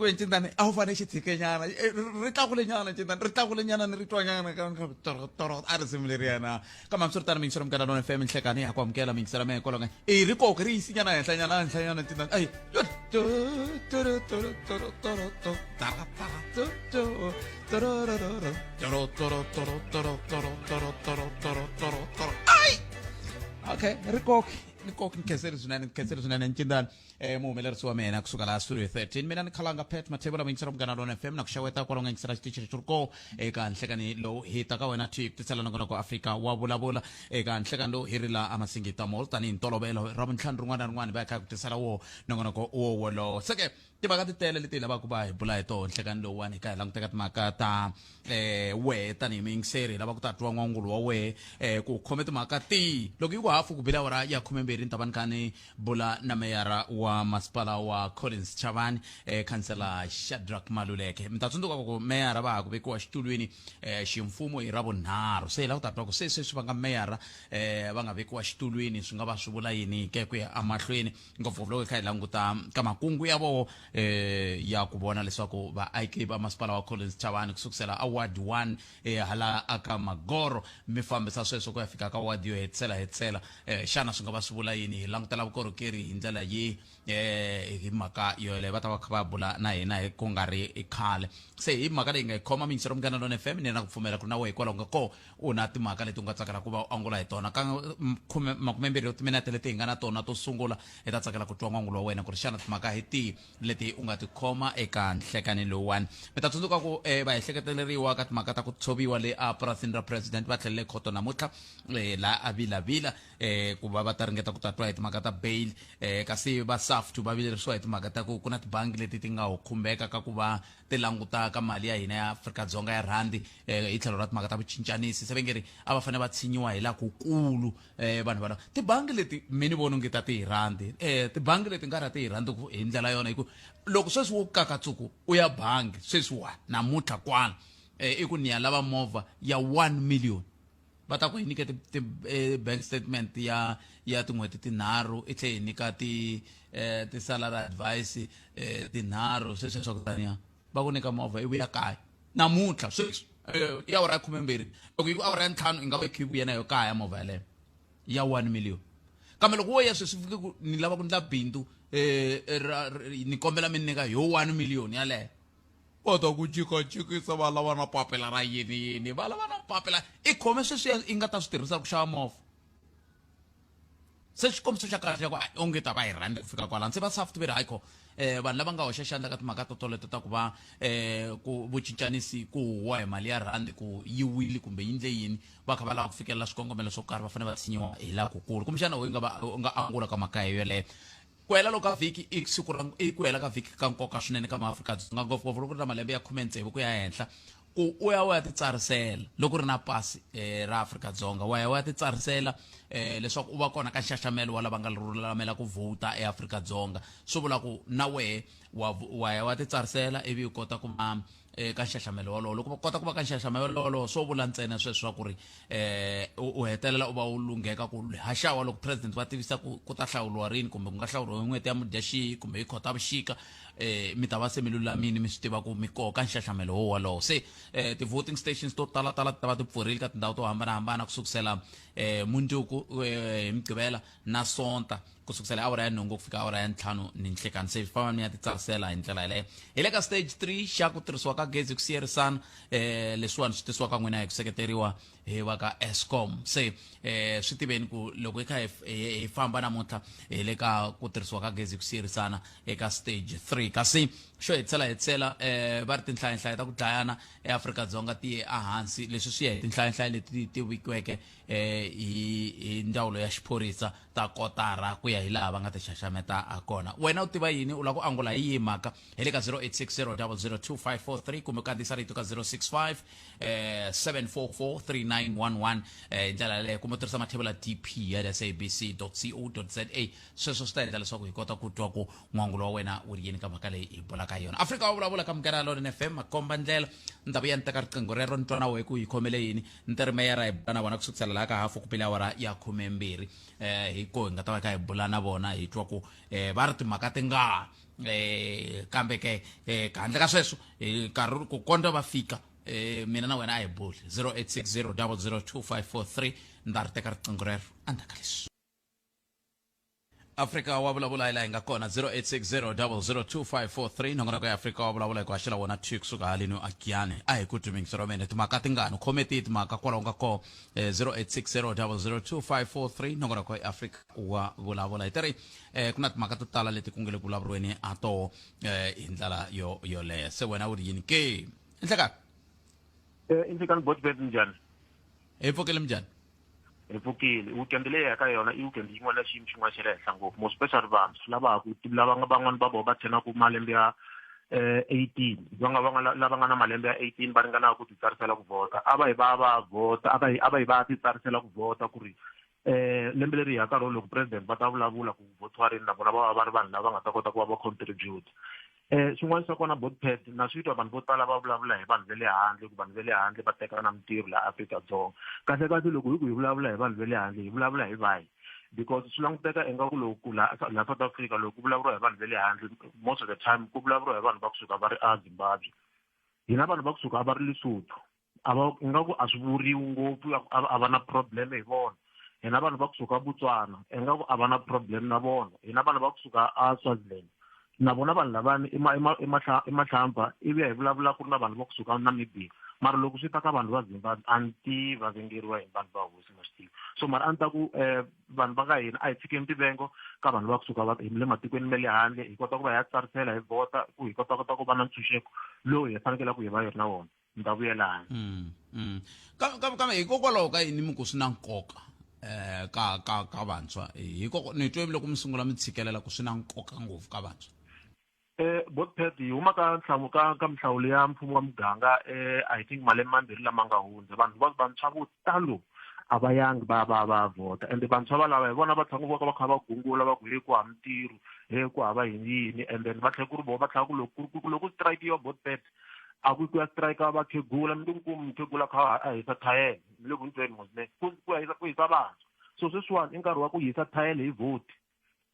ku ncindani a wu fanele xi tshikenyana ri tlakulenyana ncindani ri tlakulenyana ni ri twanyana toro toro a risimu leriyana. Kambe hambiswiritano, miyingiselo Munghana Lona FM, nhlekani ya ku amukela miyingisela mehe kwalaho i ri koke ri yisinyana henhlanyana henhlanyana ncindani ayi. Ai, okay, ri koke, ni koke. Ni khenseli swinene, ni khenseli swinene ncindani, muhumelerisi wa mina kusuka laha Studio 13. Mina ni Khalanga Pet Mathebula, muyingisela Munghana Lona FM, na ku xeweta kwalaho nga yingisela xitichi lexi ri koo eka nhlekani lowu. Hi ta ka wena thi ku tisela nongonoko Afrika wa Vulavula. Eka nhlekani lowu hi ri laha aMasingita Mall tanihi ntolovelo, ra vuntlhanu rin'wana na rin'wana va ya kha ku tisela wo nongonoko wo wolowo. Se ke timhaka ti tele leti hi lavaka ku va hi bula hi toho nhlekani lowuwani. Hi ka hi languteka timhaka ta wehe tanihi muyingiseri, hi lava ku ta twa n'wangulo wa wehe ku khome timhaka tihi. Loko yi ku hafu ku bile awara ya 12, ni ta va ni kha ni bula na meyara wa masipala wa Collins Chavani, khansela Shadrack Maluleke. Mi ta tsundzuka ku meyara va ha ku vekiwa xitulwini ximfumo hi Ravunharhu. Se hi lava ku ta twa ku se sweswi va nga meyara, va nga vekiwa xitulwini, swi nga va swi vula yini ke ku ya emahlweni, ngopfungopfu loko hi kha hi languta ka makungu ya voho ya ku vona leswaku vaaki va masipala wa Collins Chavani, ku sukusela a ward 1 hala aka Magoro, mi fambisa sweswo ku ya fika ka ward yo hetisela hetisela, xana swi nga va swi vula yini? Hi langutela vukorhokeri hi ndlela yihi hi mhaka yoleyo? Va ta va kha va bula na hina hi ku nga ri khale. Se hi mhaka leyi nga yi khoma, miyingiselo Munghana Lona FM, ni na ku pfumela ku ri na wehe hikwalaho nga koho u na timhaka leti u nga tsakela ku va u angula hi tona. Ka khume makumembirhi wa timinete leti hi nga na tona to sungula, hi ta tsakela ku twa n'wangulo wa wena ku ri xana timhaka hi tihi leti u nga ti khoma eka nhlekani lowuwani. Mi ta tsundzuka ku va ehleketeleriwa ka timhaka ta ku tshoviwa le a purasini ra president va tlhelele khoto namuntlha, laha a vilavila ku va va ta ringeta ku ta twa hi timhaka ta bail, kasi va SAFTU va vilerisiwa hi timhaka ta ku ku na tibangi leti ti nga ho khumbeka ka ku va ti languta ka mali ya hina ya Afrika-Dzonga ya rhandi, hi tlhelo ra timhaka ta vucincanisi. Se va nge ri a va fanele va tshinyiwa hi la kukulu vanhu valava tibangi leti. Mi ni vona onge ta ti hi rhandi, tibangi leti nga ra ti hi rhandi hi ndlela yona, hi ku loko sweswi wo kakatsuku u ya bangi sweswiwa namuntlha kwala, i ku ni ya lava movha ya 1 million, va ta ku hi nyike ti bank statement ya tin'hweti tinharhu, i tlhe hi nyika ti salary advice tinharhu, sweswiya swa ku taniya, va ku nyika movha i vuya kaya namuntlha sweswi, i awara ya 12. Loko yi ku awara ya 5, i nga va i kha i vuya na yo kaya movha yaleyo ya 1 million. Kambe loko wo ya sweswi, fike ku ni lava ku ndla bindzu, ni kombela mi nyika yo 1 million yaleyo, va ta ku jikajikisa, va lava na papila ra yini yini, va lava na papila i khome sweswiya i nga ta swi tirhisa ku xava movha. Se xikombiso xa kahle xa ku onge ta va hi rhandzi ku fika kwalano. Se va SAFT ve ri hayi kho, vanhu lava nga hoxa xandla ka timhaka to toleto ta ku va ku vucincanisi ku huwa hi mali ya rhandi ku yi wile kumbe yi ndle yini, va kha va lava ku fikelela swikongomelo swo karhi, va fanele va tshinyiwa hi laha kukulu. Kumbexana u nga va u nga angula ka mhaka yoleyo. Ku hela loko ka vhiki i siku ra i ku hela ka vhiki ka nkoka swinene ka maAfrika-Dzonga, ngopfungopfu loko ri na malembe ya 16 ku ya henhla, ku u ya u ya titsarisela. Loko ri na pasi ra Afrika-Dzonga, wa ya u ya titsarisela leswaku u va kona ka nxaxamelo wa lava nga lulamela ku vhota eAfrika-Dzonga. Swi vula ku na wehe wa ya wa titsarisela ivi u kota ku va ka nxaxamelo wolowo. Loko va kota ku va ka nxaxamelo wolowo, swo vula ntsena sweswo swa ku ri u hetelela u va u lungheka ku haxawa loko president va tivisa ku ku ta hlawuriwa rini, kumbe ku nga hlawuriwa hi n'hweti ya Mudyaxihi kumbe hi Khotavuxika, mi ta va se mi lulamile, mi swi tiva ku mi koho ka nxaxamelo wo wolowo. Se ti-voting stations to tala tala ti ta va ti pfurile ka tindhawu to hambanahambana ku sukusela mundzuku hi Mugqivela na Sonta, ku sukusela awara ya 8 ku fika awara ya 5 ni nhlikani. Se famba mi ya titsarisela hi ndlela yeleyo. Hi le ka stage 3 xa ku tirhisiwa ka gezi ku siyerisana, leswiwani swi tisiwa ka n'wina hi ku seketeriwa hi va ka Eskom. Se swi tiveni ku loko hi kha hi famba namuntlha, hi le ka ku tirhisiwa ka gezi ku siyerisana eka stage 3. Kasi xo hetisela hetisela, va ri tinhlayanhlaya ta ku dlayana eAfrika-Dzonga ti ye ehansi. Leswi swi ya hi tinhlayanhlaya leti ti vikiweke hi ndzawulo ya xiphorisa ta kotara ku ya hi laha va nga ti xaxameta ha kona. Wena u tiva yini? U lava ku angula hi yihi mhaka? Hi le ka 0860 002543, kumbe kandziyisa rito ka 065 744 3911 hi ndlela yaleyo, kumbe u tirhisa mathebula dp ya sabc co za. Sweswo swi ta endla leswaku hi kota ku twa ku n'wangulo wa wena wu ri yini ka mhaka leyi hi bulaka yona. Afrika wa vulavula ka Munghana Lonene FM, makomba ndlela. Ni ta vuya ni teka riqingho rero ni twa na wehe ku yi khomele yini. Ni ti ri meyara hi bula na vona ku sukusela laha ka hafu ku pele awara ya 12, hi ko hi nga ta va kha hi bula na vona hi twa ku va ri timhaka tingani. Kambe ke handle ka sweswo, hi nkarhi ku kondza va fika, mina na wena a hi buli. 0860 002543, ni ta ri teka riqingho rero endzhaku ka leswi. Afrika wa vulavula hi laha hi nga kona, 0860 002543. Nongonoko ya Afrika wa vulavula hi ku haxela wona thwi kusuka haleni agiyani. A hi ku twi mingisero wa mina, timhaka tingani, u khome tihi timhaka kwalaho nga kona? 0860 002543, nongonoko ya Afrika wa vulavula. Hi teri ku na timhaka to tala leti ku nge le ku vulavuriweni ha toho hi ndlela yo yoleyo. Se wena u ri yini ke? Nhlekani. Inhlekani botbet, njhani? Hi pfukile, minjhani? Hi pfukile. Weekend leyi ya ka yona i weekend yin'wana ya xiyimo xin'wana xa le henhla ngopfu, more especially vantshwa lava ha ku lava nga van'wani va vona va tshena malembe ya 18, va nga va nga lava nga na malembe ya 18 va ringanaka ku titsarisela ku vhota. A va yi va va vhota, a va yi va titsarisela ku vhota ku ri lembe leri yaka ro loko president va ta vulavula ku vhotiwa rini, na vona va va va ri vanhu lava nga ta kota ku va va contribute. Xin'wana xa kona, botpet, na swi twa vanhu vo tala va vulavula hi vanhu va le handle, ku vanhu va le handle va teka na mintirho laha Afrika-Dzonga. Kahle kahle loko hi ku hi vulavula hi vanhu va le handle, hi vulavula hi vahi? Because swi languteka ingaku loko laha South Africa loko ku vulavuriwa hi vanhu va le handle, most of the time ku vulavuriwa hi vanhu va kusuka va ri a Zimbabwe. Hina vanhu va kusuka va ri Lesotho, a va ingaku a swi vuriwi ngopfu, a va na problem hi vona. Hina vanhu va kusuka Botswana, ingaku a va na problem na vona. Hina vanhu va kusuka a Swaziland, na vona vanhu lavani i mahlampfa. Ivi hi vulavula ku ri na vanhu va kusuka Namibia, mara loko swi ta ka vanhu va Zimbabwe, a ni tivi va vengeriwa hi vanhu va hosi, ma swi tivi. So mara a ni ta ku vanhu va ka hina a hi tshikeni tivengo ka vanhu va kusuka va le matikweni ma le handle, hi kota ku va hi ya tsarisela hi vhota ku hi kota ku va na ntshunxeko lowu hi fanekele ku hi va hi ri na wona. Ni ta vuyela. Kambe hikokwalaho ka yini mi ku swi na nkoka ka vantshwa? Hikoko ni twe loko mi sungula mi tshikelela ku swi na nkoka ngopfu ka vantshwa. Botpet, hi huma ka nhlamu ka minhlawulo ya mfumo wa muganga, I think malembe mambirhi lama nga hundza, vanhu va vantshwa vo talo a va yangi va vhota. Ende vantshwa valava hi vona va tshama va kha va gungula va ku he ku hava mintirho, he ku hava yini yini, and then va tlhela ku ri vona va tlhela ku loko strike ya botpet, a ku ya strike vakhegula, mi nge kumi mukhegula kha a hisa thayele. Mi le ku ni tweni mos ne? Ku hisa vantshwa. So sweswiwani i nkarhi wa ku hisa thayele hi vote.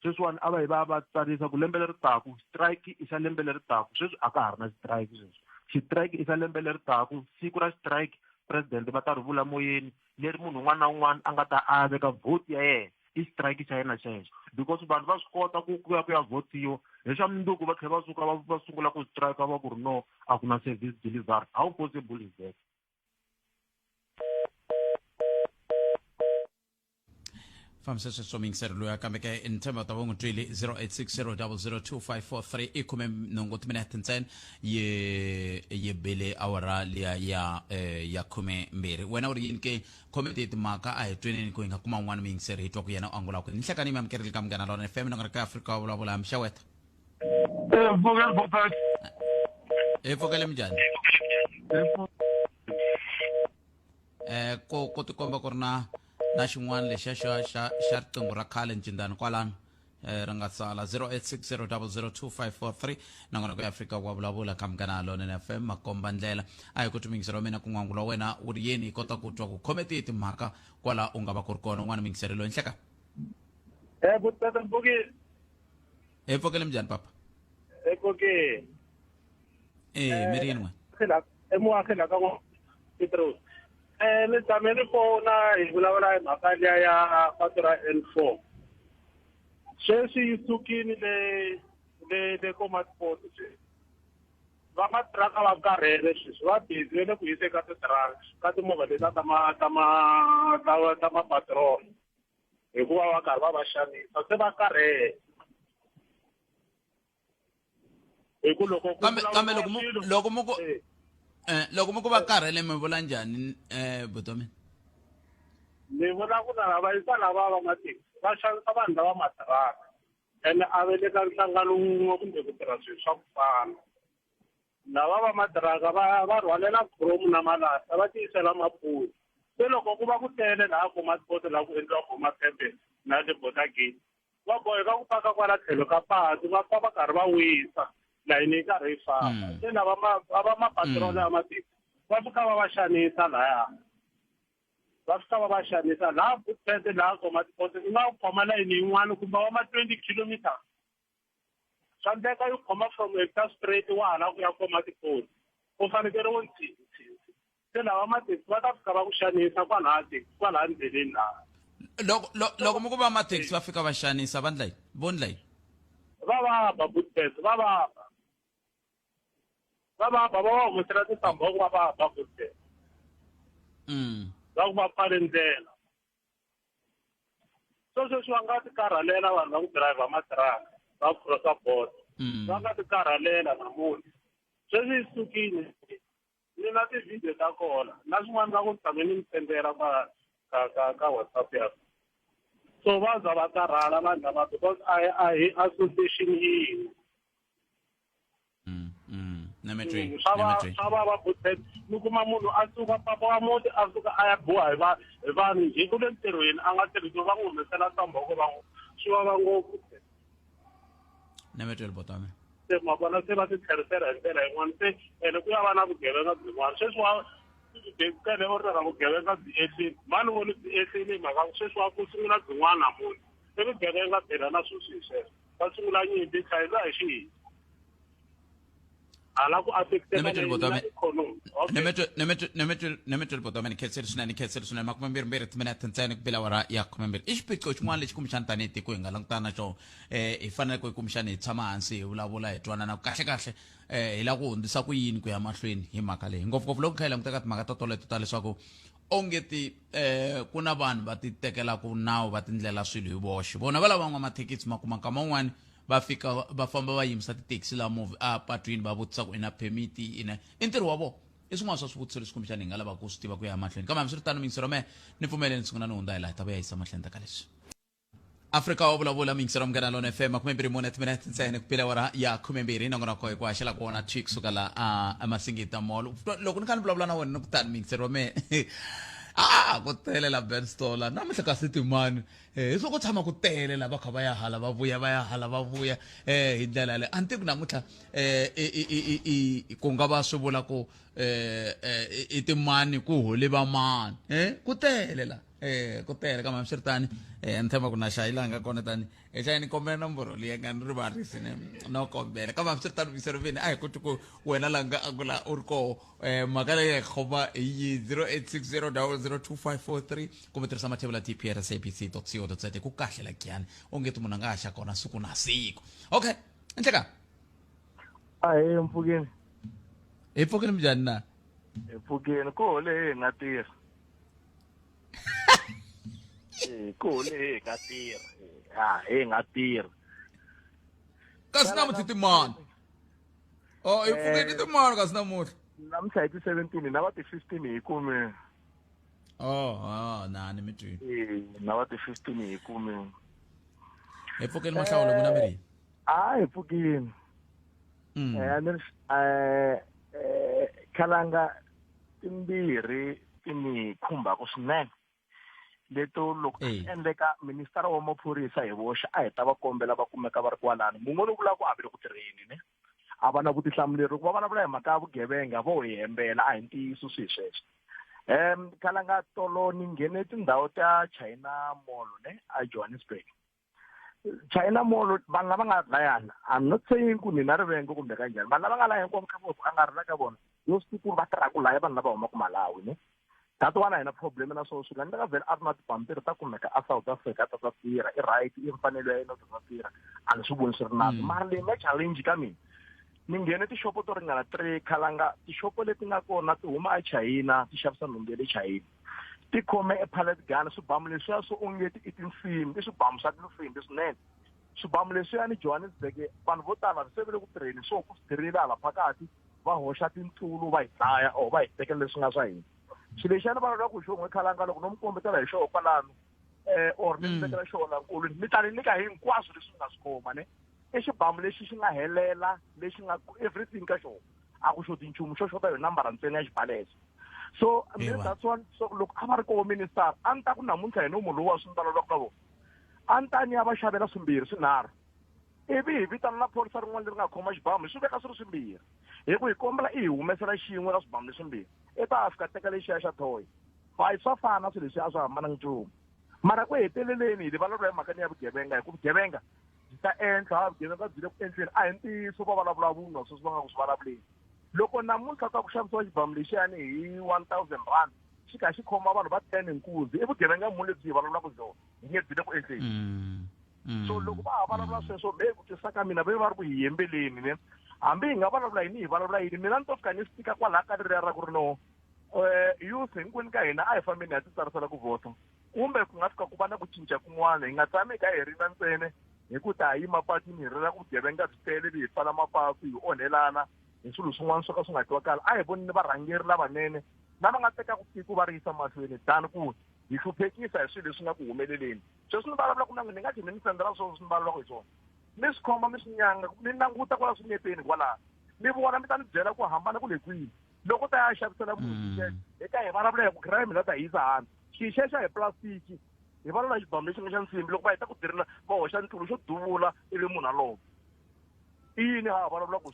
Sweswiwani a va yi va va tsarisa ku lembe leri taku strike i xa lembe leri taku. Sweswi a ka ha ri na strike. Sweswi xitrike i xa lembe leri taku. Siku ra strike president va ta ri vula moyeni, leri munhu un'wana na un'wana a nga ta a veka vote ya yena, i strike xa yena xexo, because vanhu va swi kota ku ya votiwa hi xa mundzuku va tlhela va suka va sungula ku strike, va ku ri no, a ku na service delivery. How possible is that? Fambisa sweswo miyingiseri loyi kambe ke ni tshemba ta va n'wi twile. 0860002543, i 18 timinete ntsena yi bile awara liya ya 12. Wena u ri yini ke? Khometi timhaka a hi tweneni ku hi nga kuma un'wana muyingiseri, hi twa ku yena u angula kwini. Nhlekani, mi amukerile ka Munghana Lona FM, nongonoko ka Afrika wa vulavula. Mixaweta. Pfukeli Bopet. Hi pfukele, minjhani? Ku tikomba ku ri na xin'wana lexiya xa riqingho ra khale ncindani kwalano ri nga sala. 0860002543, nongonoko ya Afrika wa vulavula ka Munghana Lonene FM, makomba ndlela. A hi ku twi mingiseri wa mina ku n'wangulo wa wena wu ri yini, hi kota ku twa ku khome tihi timhaka kwala u nga va ku ri kona. Un'wana mingiseri loyi, nhleka. Botata, mpfukile. Hi pfukele, minjhani papa? Epfukile. Mi ri yini n'wina? Emuakhi la ka Petros. Ni tshame ni fona hi vulavula hi mhaka liya ya patu ra N4. Sweswi yi sukile le Komatipoort sweswi. Va matiraka va karhele sweswi, va busy va le ku hiseni ka titiraka, ka timovha letiya ta ma-patrol, hikuva va karhi va va xanisa, se va karhele. Hi ku loko ku Kambe loko mu ku va karhele, mi vula njhani, buti wa mina? Ni vula ku lava va yisa lava va mathekisi va xanisa vanhu lava matiraka, ene a va le ka nhlangano wun'we kumbe ku tirha swilo swa ku fana. Lava va matiraka va rhwalela chrome na malahla, va tiyisela maphuli. Se loko ku va ku tele laha Komatipoort, laha ku endliwa maphephe na le Border Gate, va boheka ku paka kwala tlhelo ka patu, va pfa va karhi va wisa. Layini yi karhi yi famba. Se lava ma va mapatrol ya matiko va fika va va xanisa laya. Va fika va va xanisa laha Bookpet laha Komatipoort u nga khoma layini yin'wana kumbe wa ma 20 kilometers. Swa endleka yi khoma from Hector Straight wa hala ku ya Komatipoort. U fanekele u ntshi ntshi. Se lava mathekisi va ta fika va ku xanisa kwalaha kwalaha ndleleni laha. Loko loko mi ku va mathekisi va fika va xanisa va ndla yini? Vo ndla yini? Va va ba Bookpet va va ba. Va va ba va va humesela tisamboko va va ba Bookpet. Va ku va pfale ndlela. So sweswi va nga ti karhalela vanhu va ku driver matiraka va crossa border. Va nga ti karhalela namuntlha. Sweswi yi sukile ni na ti-video ta kona na swin'wana va ku tshame ni mi sendela ka ka ka ka WhatsApp ya. So va za va karhala vanhu lava because a hi a hi association yin'we. Swa va swa va va Bookpet mi kuma munhu a suka papa wa muti a suka a ya boha hi va hi vanhu hi ku le ntirhweni a nga tirhisi va n'wi humesela samboko va n'wi swi vava ngopfu. Nemetweli botame. Se ma vona se va ti tlherisela hi ndlela yin'wana se ene ku ya va na vugevenga byin'wana sweswi wa kele u ri ra vugevenga byi ehlile mani voni byi ehlile hi mhaka sweswi wa ku sungula byin'wana namuntlha i vugevenga phela na sweswi hi sweswo va sungula nyimpi tlhayela hi xihi hala ku affecteka ikhonomi. Nemetweli botame ni khenseli swinene, ni khenseli swinene. 22 timinete ntsena ku bila awara ya 12. I xiphiqo xin'wana lexi kumbexani tanihi tiko hi nga langutana na xona. Hi fanele ku kumbexani hi tshama hansi hi vulavula hi twanana kahle kahle hi lava ku hundzisa ku yini ku ya mahlweni hi mhaka leyi, ngopfungopfu loko kha hi languta ka timhaka ta toleto ta leswaku onge ti ku na vanhu va ti tekelaka nawu va tindlela swilo hi voxe. Vona va lava van'wamathekisi ma kuma nkama wun'wani va fika va famba va yimisa tithekisi la movha a patwini va vutisa ku i na permit ina i ntirho wa vona. I swin'wana swa swivutiso leswi kumbexana hi nga lavaka ku swi tiva ku ya mahlweni, kambe hambiswiritano miyingisero mehe ni pfumeleni sungula ni hundza hi laha hi ta vuya yisa mahlweni ta ka leswi. Afrika wa vulavula miyingisero Munghana Lona FM 24 timinete ntsena ku pela awara ya 12 nongonoko hi ku haxela kona thwi kusuka la a Masingita Mall. Loko ni kha ni vulavula na wena ni ku tani miyingisero wa mehe a ku tele la Ben Stola namuntlha kasi timani hi swo ku tshama ku tele la va kha va ya hala va vuya va ya hala va vuya hi ndlela yaleyo. A ni tivi ku namuntlha ku nga va swi vula ku i timani ku hole va mani ku tele la ku tele kambe hambiswiritano ni tshemba ku na xa yi laha nga kona tani xa ni kombela nomboro leyi nga ni rivarisi ne no kombela, kambe hambiswiritano misero vini a hi koti ku wena la nga angula u ri koho mhaka leyi hi khoma hi yi 0860 002543 kumbe tirhisa mathebula tpr sabc co za ku kahle la giyani onge ti munhu a nga ha xa kona siku na siku. Okay, nhleka Ahee, mpfukeni. Hi pfukeni, minjhani na? Hi pfukeni, ku hole hi nga tirha. Ku hole hi nga tirha. Ha, hi nga tirha. Kasi namuntlha timani? Oh, hi pfukeni timani kasi namuntlha? Namuntlha hi ti 17 na va ti 15 hi kume. Oh, ah, na ni mi twini. Na va ti 15 hi kume. Hi pfukeni mahlawulo n'wina mi ri? A hi pfukeni. A ni khalanga timbirhi ti ni khumbaka swinene leto loko a endleka minister wa maphorisa hi voxe a hi ta va kombela va kumeka va ri kwalano mun'we lowu vulaka ku a ve le ku tirheni ne a va na vutihlamuleri loko va vulavula hi mhaka ya vugevenga vo hi hembela a hi ntiyiso swi hi sweswo. Khalanga tolo ni nghene tindhawu ta China Mall ne a Johannesburg. China Mall vanhu lava nga layana I'm not saying ku ni na rivengo kumbe kanjhani vanhu lava nga laya hinkwavo ka vona ku angarhela ka vona yo swi ku ri va tirhaka laya vanhu lava humaka Malawi ne that one a hi na problem na swona swi nga endleka vhele a ri na tipampiri ta kumeka a South Africa ta ta tirha i right i mfanelo ya yena ta ta tirha a ni swi voni swi ri nandzu mara leyi nga challenge ka mina ni nghene tixopo to ringana 3 khalanga tixopo leti nga kona ti huma eChina ti xavisa nhundzu ya le China ti khome e pallet gun swibamu leswiya swo ongeti i tinsimbi i swibamu swa tinsimbi swinene swibamu leswiya ni Johannesburg vanhu vo tala se va le ku tirheni swo ku swi tirhile hala phakathi va hoxa tintsulu va hi dlaya or va hi tekela leswi nga swa hina xilo lexiyani va lava ku xo n'we khalanga loko no mi kombetela hi xona kwalano or ni mi vekela xona nkulwini mi ta ni nyika hinkwaswo leswi mi nga swi khoma ne i xibamu lexi xi nga helela lexi nga everything ka xona a ku xoti nchumu xo xota yo nambara ntsena ya xibalesa so that's one. So loko a va ri koho minister a ni ta ku namuntlha hi nomu lowu wa swi ni vulavulaka ka vona a ni ta ni ya va xavela swimbirhi swinharhu. Ivi hi vitana na phorisa rin'wana leri nga khoma xibamu hi swi veka swi ri swimbirhi hi ku hi kombela i hi humesela xin'we ka swibamu leswimbirhi i ta fika teka lexiya xa thoyi hayi swa fana swilo leswi a swi hambananga nchumu mara ku heteleleni hi vulavula hi mhaka ni ya vugevenga hi ku vugevenga byi ta enhla vugevenga byi le ku endleni a hi ntiyiso va vulavula vunwa sweswi va nga ku swi vulavuleni loko namuntlha ka ku xavisiwa xibamu lexiyani hi R1000 xi kha xi khoma vanhu va 10 nkunzi i vugevenga muni lebyi hi vulavulaka byona hi nge byi le ku endleni. So loko va ha vulavula sweswo me ku twisisa ka mina ve va ri ku hi yembeleni ne hambi hi nga vulavula yini hi vulavula yini mina ni to fika ni swi tika kwalaha ka leriya ra ku ri no youth hinkwenu ka hina a hi fambeni hi ya titsarisela ku vhota kumbe ku nga fika ku va na ku cinca kun'wana hi nga tshami ka hi rila ntsena hi ku ta yima patwini hi rila ku vugevenga byi tele hi pfala mapatu hi onhelana hi swilo swin'wana swo ka swi nga twakali a hi vonini varhangeri lavanene lava nga tekaka tiko va ri yisa mahlweni than ku hi hluphekisa hi swilo leswi nga ku humeleleni sweswi ni vulavulaka na n'wina ni nga tlhela ni sendela swona swi ni vulavulaka hi swona mi swi khoma mi swi nyanga mi languta kwala swinepeni kwalaha mi vona mi ta ni byela ku hambana ku le kwihi loko ta ya xavisela munhu xixexo hi ka hi vulavula hi ku crime la ta hi yisa handle xixexa hi plastiki hi vulavula xibamu lexi nga xa nsimbi loko va heta ku dirila va hoxa ntulu xo duvula ivi munhu a lova i yini ha vulavula ku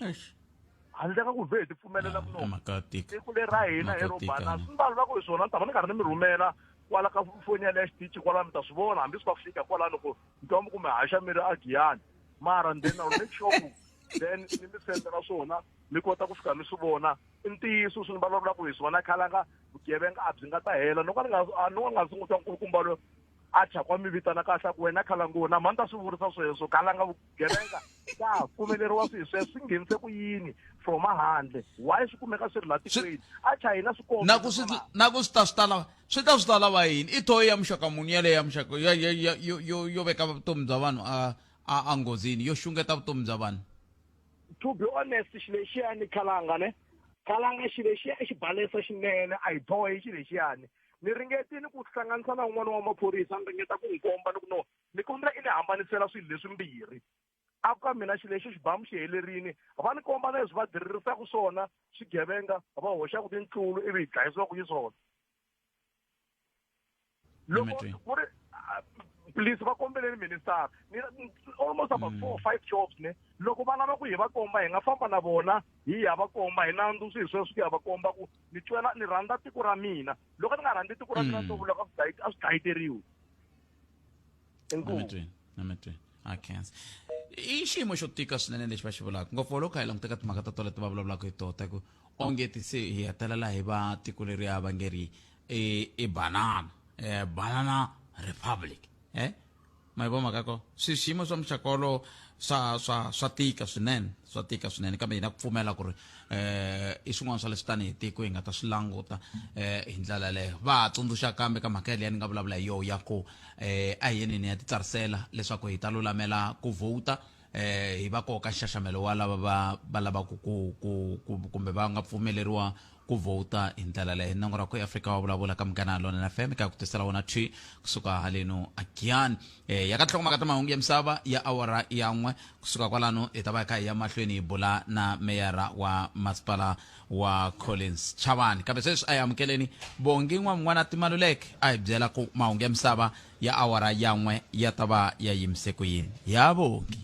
handle ka ku vhe hi ti pfumelela ku no tiko leri ra hina hi ro bana swi ni vulavulaka hi swona ni ta va ni karhi ni mi rhumela kwala ka foni yaleyo xitichi kwala mi ta swi vona hambi swi va fika kwalano ku mi twa mi ku mi haxa mi ri a Giyani mara then I'll make sure ku then ni mi sendela swona mi kota ku fika mi swi vona i ntiyiso swi ni vulavulaka hi swona khalanga vugevenga a byi nga ta hela no ka ni nga no ka ni nga sungutwa nkulukumba loyi a chakwa mi vitana kahle ku wena khalangona na mhani ta swi vurisa sweswo khalanga vugevenga ka ha pfumeleriwa swilo sweswo swi nghenise ku yini from ahandle why swi kumeka swi ri la tikweni a chayina swi kona na ku swi na ku swi ta swi ta lava swi ta swi ta lava yini i thoyi ya muxaka muni yaleyo ya muxaka ya ya ya yo yo yo veka vutomi bya vanhu a a enghozini yo xungeta vutomi bya vanhu. To be honest xilo lexiyani khalanga ne khalanga xilo lexiya i xibalesa xinene a hi thoyi xilo lexiyani ni ringetile ku hlanganisa na un'wana wa maphorisa ni ringeta ku n'wi komba ni ku no ni kombela i ni hambanisela swilo leswimbirhi a ku ka mina xilo lexi xibamu xi helerini va ni komba na leswi va diririsaka swona swigevenga va hoxaka tintlulu ivi hi dlayisiwaka hi swona loko ku ri please va kombeleni minister ni almost about 4 or 5 jobs ne loko va lava ku hi va komba hi nga famba na vona hi ya va komba hi nandzu swi hi sweswo ku ya va komba ku ni twela ni rhandza tiko ra mina loko ni nga rhandzi tiko ra mina to vula a swi dlayiteriwi. Inkomu. Ametweni a khensa i xiyimo xo tika swinene lexi va xi vulaka ngopfu loko hi languteka timhaka ta tona leti va vulavulaka hi tona ta ku onge ti se hi hetelela hi va tiko leriya va nge ri i banana banana republic ma yi vo mhaka ko swi xiyimo swa muxaka wolowo swa swa swa tika swinene swa tika swinene kambe hi na ku pfumela ku ri i swin'wana swa leswi tanihi tiko hi nga ta swi languta hi ndlela yaleyo va ha tsundzuxa kambe ka mhaka yaleyo ni nga vulavula hi yoho ya ku a hi yeneni ya titsarisela leswaku hi ta lulamela ku vhota hi va koka nxaxamelo wa lava va va lavaka ku ku ku kumbe va nga pfumeleriwa ku vhota hi ndlela leyi nongonoko ya Afrika wa vulavula ka Munghana Lonene FM ka ku tisela wona thwi kusuka haleno agiyani ya ka nhlokomhaka ta mahungu ya misava ya awara ya n'we kusuka kwalano hi ta va hi kha hi ya mahlweni hi bula na meyara wa masipala wa Collins Chavani kambe sweswi a hi amukeleni Bongi N'wamun'wana Timaluleke a hi byela ku mahungu ya misava ya awara ya n'we ya ta va ya yimise ku yini ya Bongi.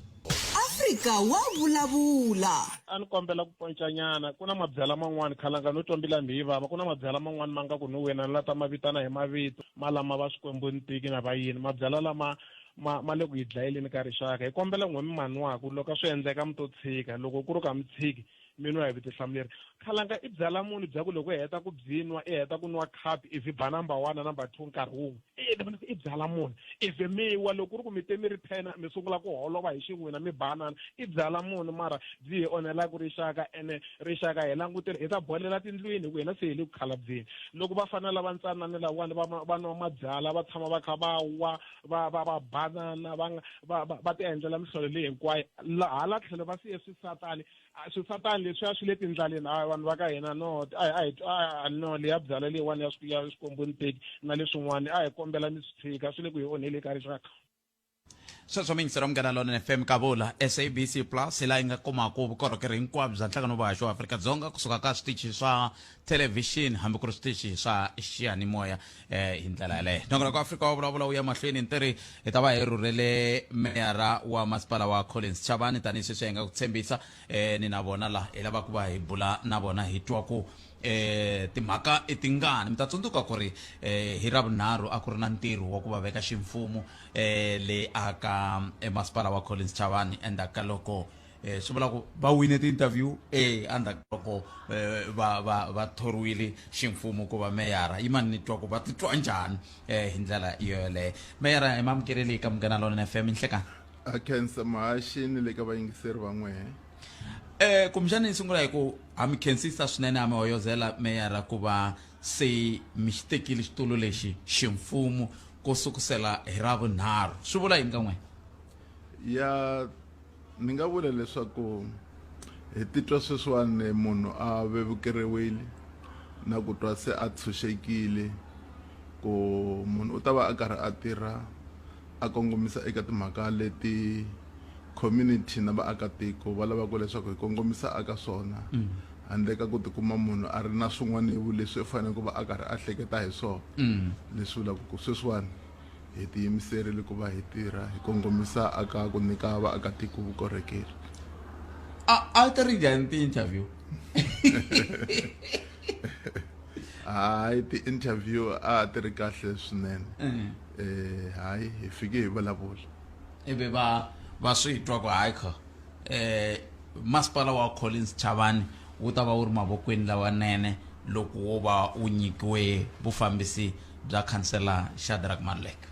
Afrika wa vulavula. A ni kombela ku poncanyana ku na mabyala man'wani khalanga no twa mbila mi yi vava ku na mabyala man'wani ma nga ku no wena ni la ta ma vitana hi mavito ma lama va swikwembu ntiki na va yini mabyala lama ma ma le ku hi dlayeleni ka rixaka hi kombela n'we mi ma nwaku loko swi endleka mi to tshika loko ku ri ka mi tshiki mi nwa hi vutihlamuleri khalanga i byala muni bya ku loko i heta ku byi nwa i heta ku nwa khapi ivi ba number one na number two nkarhi wun'we i byala muni ivi mi wa loko ku ri ku mi te mi ri ten mi sungula ku holova hi xin'wina mi banana i byala muni mara byi hi onhelaka rixaka ene rixaka hi langutele hi ta bolela tindlwini hi ku hina se hi le ku khalabyeni loko va fana lava ntsanani lawani va va nwa mabyala va tshama va kha va wa va va va banana va va va va ti endlela mihlolo leyi hinkwayo hala tlhelo va siye swisatani swisatani leswiya swi le tindlaleni a vanhu va ka hina no a hi a no leya byala leyiwani ya ya swikwembu nteki na leswin'wana a hi kombela mi swi tshika swi le ku hi onheli ka rixaka. Sweswo mi yingisela Munghana Lonene FM Kavula SABC Plus hi laha yi nga kumaka vukorhokeri hinkwabyo bya nhlangano wa vahaxi wa Afrika-Dzonga kusuka ka switichi swa thelevhixini hambi ku ri switichi swa xiyanimoya hi ndlela yaleyo. Nongonoko wa Afrika wa vulavula wu ya mahlweni ntirhi hi ta va hi rhurhele meyara wa masipala wa Collins Chabane tanihi sweswi hi nga ku tshembisa ni na vona la hi lava ku va hi bula na vona hi twa ku timhaka i tingani. Mi ta tsundzuka ku ri hi Ravunharhu a ku ri na ntirho wa ku va veka ximfumo le aka masipala wa Collins Chabane endzhaku ka loko swi vula ku va wine ti-interview endzhaku ka loko va va va thoriwile ximfumo ku va meyara. Yimani ni twa ku va titwa njhani hi ndlela yoyoleyo. Meyara hi mamukeleli ka Munghana Lonene FM nhlekani. A khensa muhaxi ni le ka vayingiseri va n'wehe. Kumbexana ni sungula hi ku ha mi khensisa swinene, ha mi hoyozela meyara ku va se mi xi tekile xitulu lexi ximfumo ku sukusela hi Ravunharhu. Swi vula yini ka n'wina? Ya ni nga vula leswaku hi titwa sweswiwani munhu a vevukeriwile na ku twa se a tshunxekile ku munhu u ta va a karhi a tirha a kongomisa eka timhaka leti community na vaakatiko va lavaka leswaku hi kongomisa aka swona handle ka ku tikuma munhu a ri na swin'wana leswi u faneleke ku va a karhi a hleketa hi swona. Leswi vulaka ku sweswiwani hi tiyimiserile ku va hi tirha hi kongomisa aka ku nyika vaakatiko vukorhokeri. A ti ri njhani ti-interview? Hayi, ti-interview a ti ri kahle swinene. Hayi, hi fike hi vulavula ivi va va swi twa ku hayi kha masipala wa Collins Chabane wu ta va wu ri mavokweni lawanene loko wo va wu nyikiwe vufambisi bya khansela Shadrack Maluleke.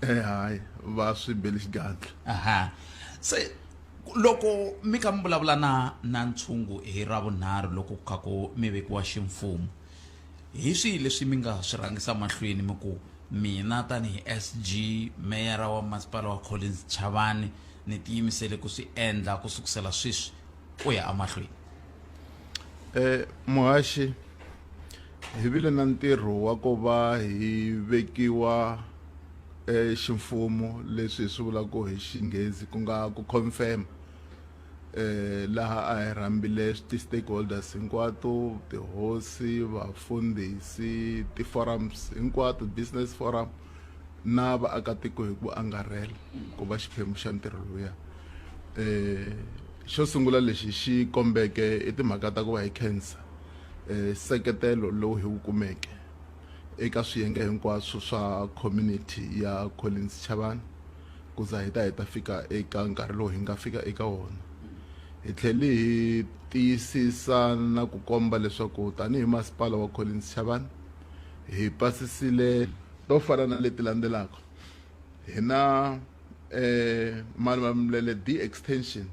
Hayi, va swi bele xigandla. Aha, se loko mi kha mi vulavula na ntshungu hi Ravunharhu loko ku kha ku mi vekiwa ximfumo, hi swihi leswi mi nga swi rhangisa mahlweni mi ku mina tanihi SG meyara wa masipala wa Collins Chabane ni tiyimisele ku swi endla ku sukusela sweswi ku ya emahlweni? Muhaxi, hi vile na ntirho wa ku va hi vekiwa ximfumo leswi hi swi vulaka hi Xinghezi ku nga ku confirm, laha a hi rhambile ti-stakeholders hinkwato, tihosi, vafundhisi, ti-forums hinkwato, business forum na vaakatiko hi ku angarhela ku va xiphemu xa ntirho lowuya. Xo sungula lexi xi kombeke i timhaka ta ku va hi khensa seketelo lowu hi wu kumeke eka swiyenge hinkwaswo swa community ya Collins Chabane ku za hi ta hi ta fika eka nkarhi lowu hi nga fika eka wona. Hi tlhele hi tiyisisa na ku komba leswaku tanihi masipala wa Collins Chabane hi pasisile to fana na leti landzelaka. Hi na Malamulele D extension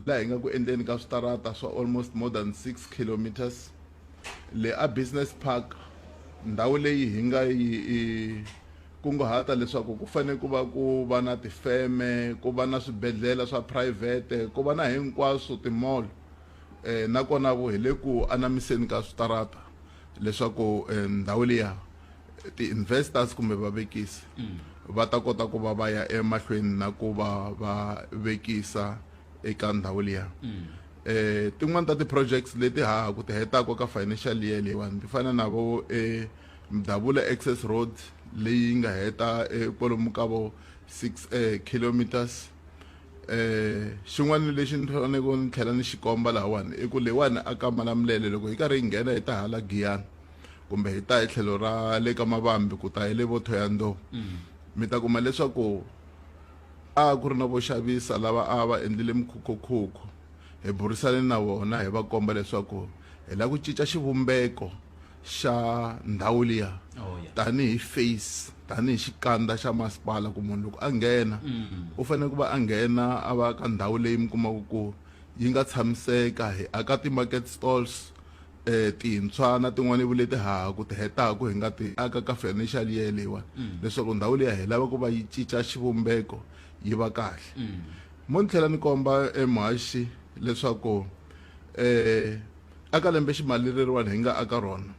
laha hi nga ku endleni ka switarata swa almost more than 6 kilometers. Le a Business Park, ndhawu leyi hi nga yi kunguhata leswaku ku fanele ku va ku va na tifeme, ku va na swibedhlele swa phurayivhete, ku va na hinkwaswo ti-mall, nakona vo hi le ku anamiseni ka switarata leswaku ndhawu liya ti-investors kumbe vavekisi va ta kota ku va va ya emahlweni na ku va va vekisa eka ndhawu liya. Tin'wani ta ti-projects leti ha ha ku ti hetaka ka financial year leyiwani ti fana na vo Mdavula Access Road leyi nga heta kwalomu ka vo 6 kilometers. Xin'wana lexi ni faneleke ni tlhela ni xi komba lahawani i ku leyiwani a ka Malamulele loko hi karhi hi nghena hi ta hala Giyani kumbe hi ta hi tlhelo ra le ka Mavambi ku ta hi le vo Thohoyandou, mi ta kuma leswaku a ku ri na vo xavisa lava a va endlile mikhukhukhukhu. Hi burisane na vona hi va komba leswaku hi lava ku cinca xivumbeko xa ndhawu liya tanihi face, tanihi xikandza xa masipala, ku munhu loko a nghena u fanele ku va a nghena a va ka ndhawu leyi mi kumaka ku yi nga tshamiseka. Hi aka ti-market stalls tintshwa na tin'wana leti ha ha ku ti hetaka hi nga ti aka ka financial year leyiwani, leswaku ndhawu liya hi lava ku va yi cinca xivumbeko yi va kahle. Mo ni tlhela ni komba emuhaxi leswaku aka lembe ximali leriwani hi nga aka rona